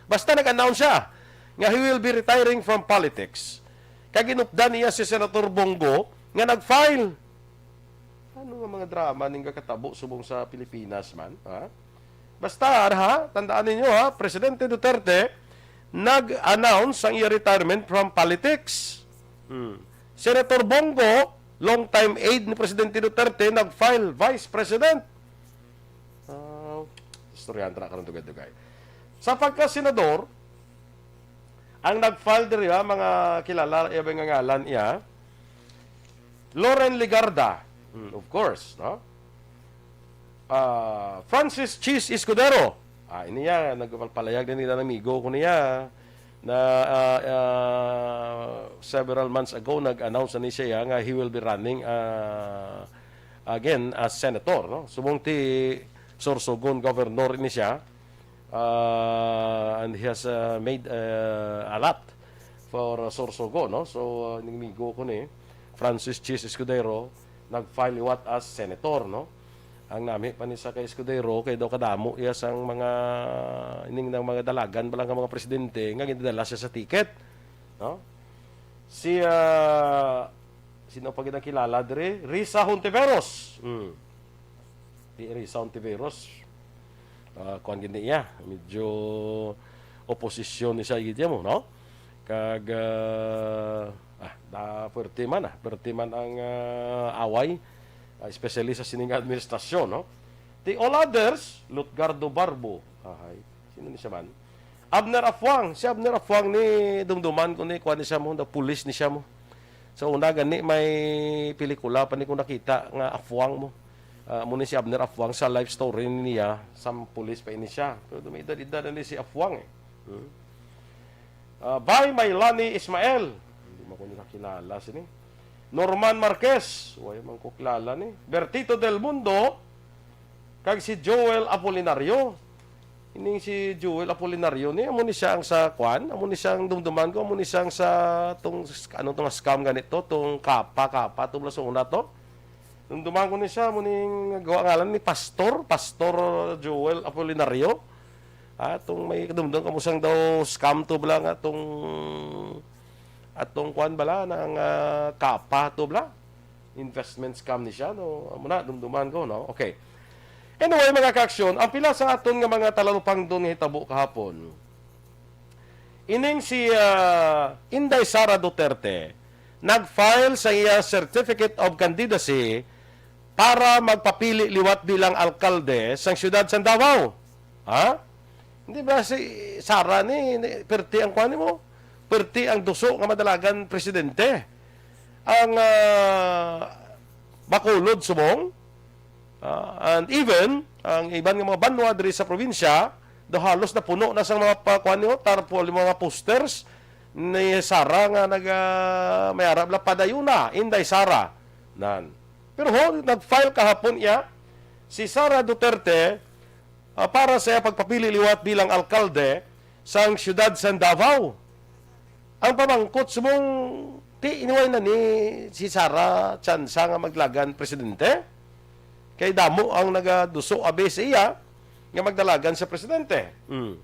Basta nag-announce siya nga he will be retiring from politics. Kag ginupdan niya si Senator Bong Go nga nag-file. Ano nga mga drama ning gakatabo subong sa Pilipinas man, ha? Basta, ha, tandaan ninyo, ha, Presidente Duterte nag-announce ang iya retirement from politics. Hmm. Senator Bong Go, long-time aide ni Presidente Duterte, nag-file vice president. Ah, istoryahan ta na karon dugay-dugay. Sa pagkasenador, ang nag-file diri, ha, mga kilala, iya ba nga ngalan iya? Loren Legarda. Hmm, of course, no? Ah, Francis Cheese Escudero. Ah, ini ya, nagpalayag din nila ng amigo ko niya na, ah, ah, several months ago, nag-announce na ni siya nga he will be running, ah, again as senator, no? Subong ti Sorsogon governor ini siya. Ah, and he has, ah, made, ah, a lot for, ah, Sorsogon, no? So, ah, ning amigo ko ni Francis Cheese Escudero, nag-file liwat as senator, no? Ang nami pa ni sa kay Escudero, kay daw kadamo iya sang mga, ining nang mga dalagan bala nga mga presidente nga gindala siya sa ticket, no? Si, ah, sino pa gid ang kilala diri? Risa Hontiveros. Hmm. Di Risa Hontiveros. Ah, kuwan gid niya. Medyo oposisyon ni siya gid mo, no? Kag, ah, ah, da, puwerte man, ah. Puwerte man ang, ah, away, ah, especially sa sining administrasyon, no? The all others, Lutgardo Barbo. Ahay. Sino ni siya man? Abner Afuang. Si Abner Afuang ni dumduman ko ni kuwan ni siya mo, the police ni siya mo. Sa una gani may pelikula pa ni ko nakita nga Afuang mo. Ah, mo ni si Abner Afuang sa life story niya, sa police pa ini siya. Pero may edad-edad na ni si Afuang eh. Hmm. Ah, by Mailani Ismael. Hindi mo ko nila kilala sini. Norman Marquez. Way man ko kilala ni. Bertito Del Mundo. Kag si Joel Apolinario. Ining si Joel Apolinario ni, amo ni siya ang sa kwan, amo ni siya ang dumduman ko, amo ni siya ang sa tong, ano tong scam ganito, tong kapa, kapa, tong bala sa una to. Dumduman ko ni siya, amo ning gawa ngalan ni Pastor, Pastor Joel Apolinario. Ah, tong may kadumdum kamo sang daw scam to bala nga tong atong kwan bala nang ah, kapa to bala. Investment scam ni siya, no? Amo na, dumduman ko, no? Okay. Anyway, mga kaaksyon, ang pila sa aton nga mga talalupangdon nga hitabo kahapon, ining si ah, Inday Sara Duterte nag-file sa iya Certificate of Candidacy para magpapili liwat bilang alkalde sang siyudad sang Davao. Ha? Hindi ba si Sara ni, ni perti ang kuan mo? Perti ang duso nga madalagan presidente. Ang ah, Bacolod subong, ah, and even ang iban nga mga banwa diri sa probinsya, do halos napuno na sang mga pa, kuan niyo, tarpaulin, mga posters ni Sara nga naga may arab la padayuna, Inday Sara. Nan. Pero ho, nag-file kahapon iya si Sara Duterte ah, para sa iya pagpapili liwat bilang alkalde sang siyudad sang Davao. Ang pamangkot subong, ti, iniway na ni si Sara tsansa nga maglagan presidente? Kay damo ang nagaduso abi sa iya nga magdalagan sa presidente. Hmm.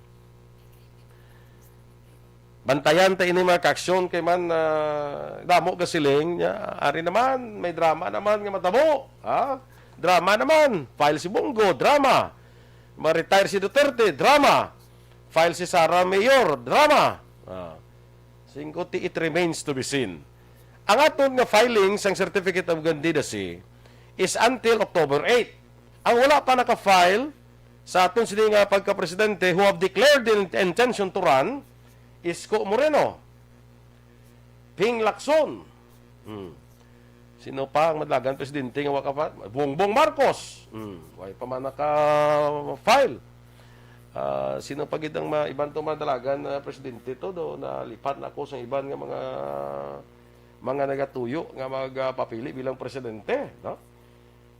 Bantayan ta ini, mga kaaksyon, kay man ah, damo gasiling niya. Ari naman, may drama naman nga matabo. Ha? Drama naman. File si Bong Go, drama. Ma-retire si Duterte, drama. File si Sara Mayor, drama. Ah. Singko ti, it remains to be seen. Ang aton nga filing sang Certificate of Candidacy is until October eight. Ang wala pa naka-file sa aton sini nga pagka-presidente who have declared the intention to run, Isko Moreno, Ping Lacson. Hmm. Sino pa ang madalagan presidente nga wa ka pa? Bongbong Marcos. Hmm. Way pa man naka-file. Ah, sino pa gid ang ma-, iban to madalagan na presidente to? Do nalipat na ako sa iban nga mga mga nagatuyo nga magpapili bilang presidente, no?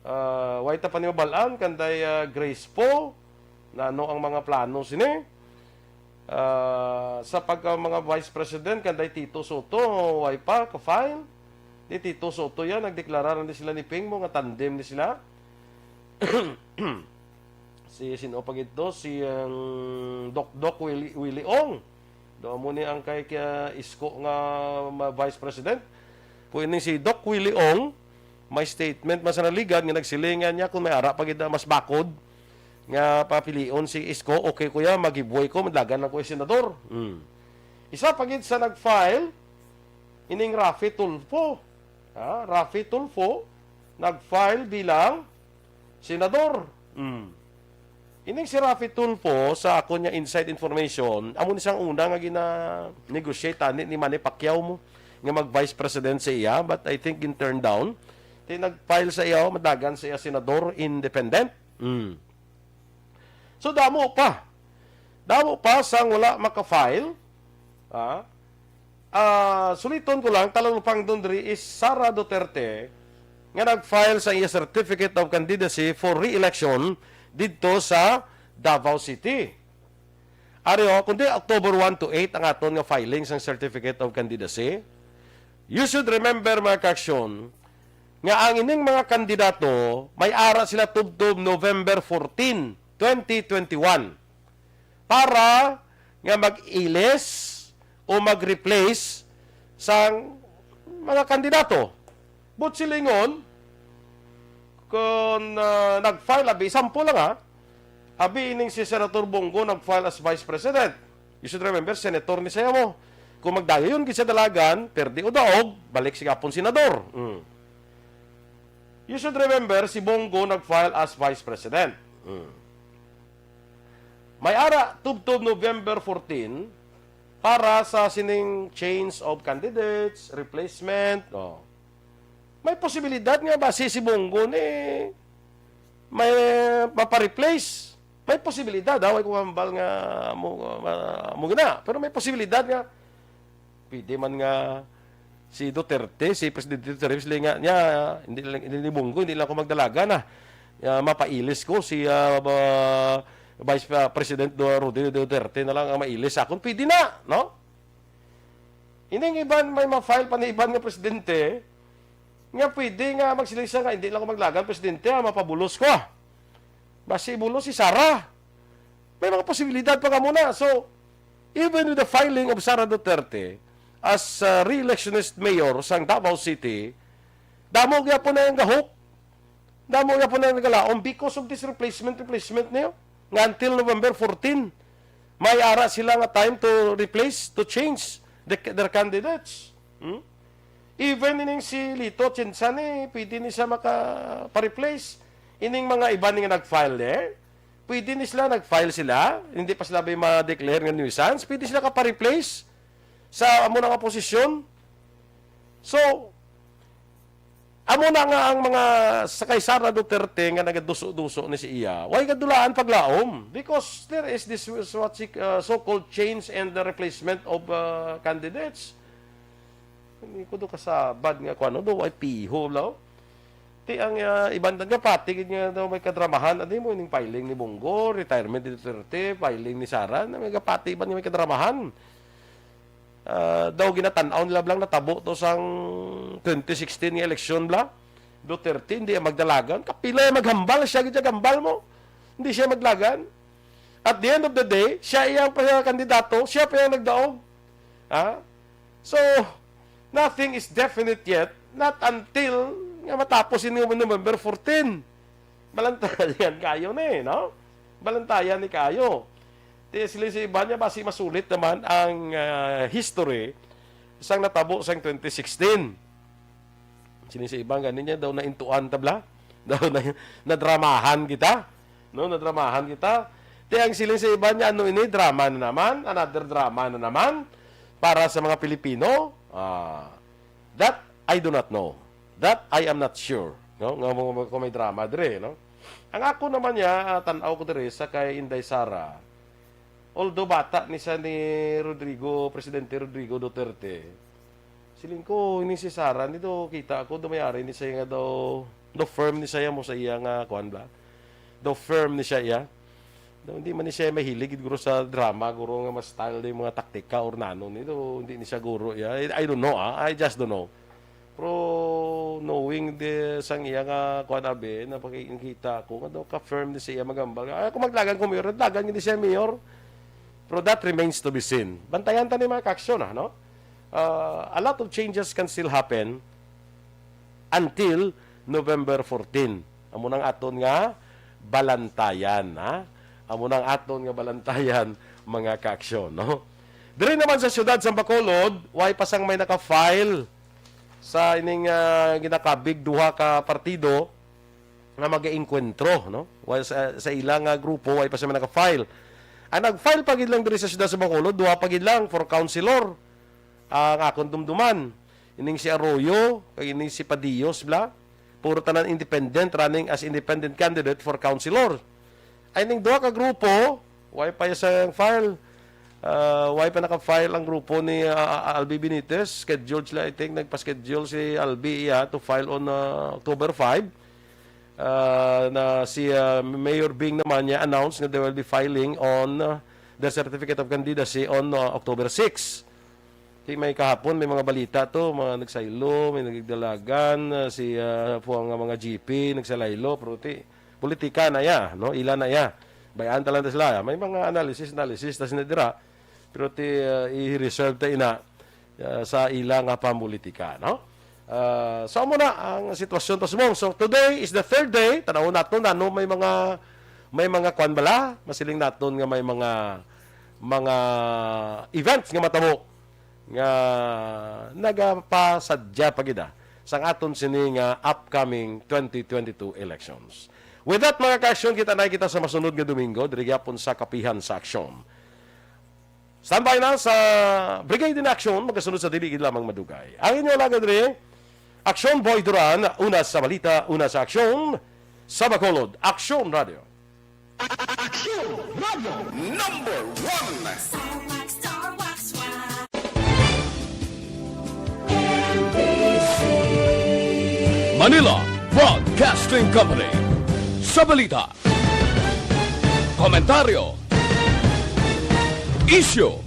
Ah, way ta pa ni mabal-an kanday ah, Grace Poe, na ano ang mga plano sini. Ah, sa pagka mga vice president, kanday Tito Sotto, way pa ka-file. Di Tito Sotto yan, nagdeklarar na sila ni Ping Mo nga tandem ni sila. Si sino pa gid to? Si ang Dokdok Willie, Willie Ong. Do mo ni ang kay kaya Isko nga ma-, vice president. Kung ining si Doc Willie Ong, may statement man sa naligan nga nagsiling nga niya kung may ara pa gid na mas bakod nga papilion si Isko, okay ko ya, mag-giveaway ko, madlagan lang ko yung senador. Hmm. Isa pa gid sa nag-file, ining Raffy Tulfo. Ha? Raffy Tulfo, nag-file bilang senador. Hmm. Ining si Raffy Tulfo, sa akon nga inside information, amo ni sang una nga gina-negotiate ani ni Manny Pacquiao mo nga mag-vice president sa iya, but I think gin-turn down. Ti nag-file sa iya, madagan sa iya senador, independent. Mm. So, damo pa. Damo pa sang wala maka-file. Ah, ah, suliton ko lang, talalupangdon diri is Sara Duterte nga nag-file sa iya Certificate of Candidacy for Re-election didto sa Davao City. Ari, oh, kundi October one to eight ang aton nga filing sang Certificate of Candidacy. You should remember, mga kaaksyon, nga ang ining mga kandidato may ara sila tubtob November fourteen, twenty twenty-one, para nga mag-ilis o mag-replace sang mga kandidato. But silingon, kung ah, nag-file, abi, sample lang ha, abi ining si Senator Bong Go nag-file as Vice President. You should remember, senator ni siya mo. Kung magdayon gid siya dalagan, perdi o daog, balik si gapon senador. Mm. You should remember, si Bong Go nag-file as Vice President. Mm. May ara tubtob November fourteen para sa sining change of candidates, replacement. Oh. May posibilidad nga basi si Bong Go ni may mapareplace. May posibilidad, ha? Way ko hambal nga mo, ma-, mo gina. Pero may posibilidad nga pwede man nga si Duterte, si Presidente Duterte, sila nga niya, hindi lang, hindi ni Bong Go, hindi lang ako magdalaga na. Ya, mapailis ko si ah, ba, Vice, ah, President Du-, Rodrigo Duterte na lang ang mailis sa akon, pwede na, no? Ining iban, may ma-file pa ni iban nga presidente nga pwede nga magsiling siya nga, "Hindi lang ko maglagan, presidente, ha, mapabulos ko, ha." Basi ibulos si Sara. May mga posibilidad pa nga muna. So, even with the filing of Sara Duterte as, uh, re-electionist mayor sang Davao City, damo gyapon na ang gahok. Damo gyapon na ang nagalaom because of this replacement, replacement niyo. Nga until November fourteen, may ara sila nga time to replace, to change the, their candidates. Hmm? Even ining si Lito Atienza ni, pwede ni siya maka-replace. Ining mga iba ni nga nag-file, eh. Pwede ni sila, nag-file sila. Hindi pa sila ba ma-declare nga nuisance? Pwede sila ka-replace sa amo na nga posisyon. So, amo na nga ang mga sa kay Sara Duterte nga nagaduso-duso ni si iya, way kadulaan paglaom because there is this what si, uh, so-called change and the replacement of, uh, candidates. Hindi ko do kasabad nga kung ano do, ay piho, law. Ti ang, ah, iban nga pati gid nga daw may kadramahan, adi mo ining filing ni Bong Go, retirement ni Duterte, filing ni Sara, na may kapati iban nga may kadramahan. Ah, daw ginatan-aw nila blang natabo to sang twenty sixteen nga eleksyon bla. Duterte, hindi ang magdalagan. Kapila ang maghambal, siya gid ang hambal mo. Hindi siya maglagan. At the end of the day, siya iyang pa kandidato, siya pa iyang nagdaog. Ha? So, nothing is definite yet, not until nga matapos ini November fourteen. Balantayan kayo ni, no? Balantayan ni kayo. Ti sila sa iba niya, basi masulit naman ang, ah, history sang natabo sang twenty sixteen. Sini sa iba gani niya daw naintuan tabla. Daw na, nadramahan kita. No, nadramahan kita. Ti ang siling sa iba niya, ano ini, drama na naman, another drama na naman para sa mga Pilipino. Ah, that I do not know. That I am not sure. No, nga mo, mo, kung may drama dire, no? Ang ako naman niya, ah, tan-aw ko dire sa kay Inday Sara. Although bata ni siya ni Rodrigo, Presidente Rodrigo Duterte, siling ko, ini si Sara, ni do kita ko, do may ari ni siya nga daw, do firm ni siya mo sa iya nga, kuan bla? Do firm ni siya iya. Do, hindi man ni siya mahilig, guro sa drama, guro nga mas style din mga taktika or nano, ni do, hindi ni siya guro iya. I, I don't know, ah. I just don't know. Pero knowing the sang iya nga kuan abi, napakikita ko nga daw ka-firm ni siya maghambal. Ay, kung maglagan ko mayor, lagan gid siya mayor. Pero that remains to be seen. Bantayan ta ni mga kaaksyon, ah, no? Ah, a lot of changes can still happen until November fourteen. Amo nang aton nga balantayan, ha? Amo nang aton nga balantayan, mga kaaksyon, no? Diri naman sa siyudad sa Bacolod, way pa sang may naka-file sa ining, ah, ginakabig duha ka partido nga mag-enkwentro, no? Wa-, sa, sa ila nga grupo, way pa sila naka-file. Ang nag-file pa gid lang diri sa siyudad sa Bacolod, duha pa gid lang for councilor ang akon dumduman. Ining si Arroyo, kag ining si Padillos, bla. Puro tanan independent, running as independent candidate for councilor. Ay ning duha ka grupo, way pa sa file. Ah, way pa naka-file ang grupo ni, ah, ah, Albi Benitez. Scheduled sila, I think, nagpa-schedule si Albi iya to file on, ah, October five. Ah, na si, ah, Mayor Bing naman niya announced nga they will be filing on, ah, the certificate of candidacy on, ah, October six. Ti may kahapon, may mga balita to, mga nagsaylo, may nagdalagan, ah, si, ah, puwang nga mga G P, nagsalaylo, pero ti, politika na ya, no? Ila na ya. Bayaan ta lang ta sila. May mga analysis, analysis ta sila dira. Pero ti, ah, i-reserve ta ina, ah, sa ila nga pamolitika, no? Ah, so, amo na ang sitwasyon pasubong. So, today is the third day. Tan-awon naton, ano, may mga, may mga kwan bala? Masiling naton nga may mga, mga events nga matabo nga nagapasadya pa gid, ah, sang aton sini nga upcoming twenty twenty-two elections. With that, mga kaaksyon, kita na kita sa masunod nga Domingo, diri gyapon sa Kapihan sa Aksyon. Standby na sa Brigade in Action, magasunod sa dili gid lamang madugay. Ang inyo alagad diri, Aksyon Boy Duran, una sa balita, una sa aksyon, sa Bacolod, Aksyon Radio. Aksyon Radio number one. Star Wax, Star Wax, Wax. Manila Broadcasting Company. Sa balita. Komentaryo. Isyu.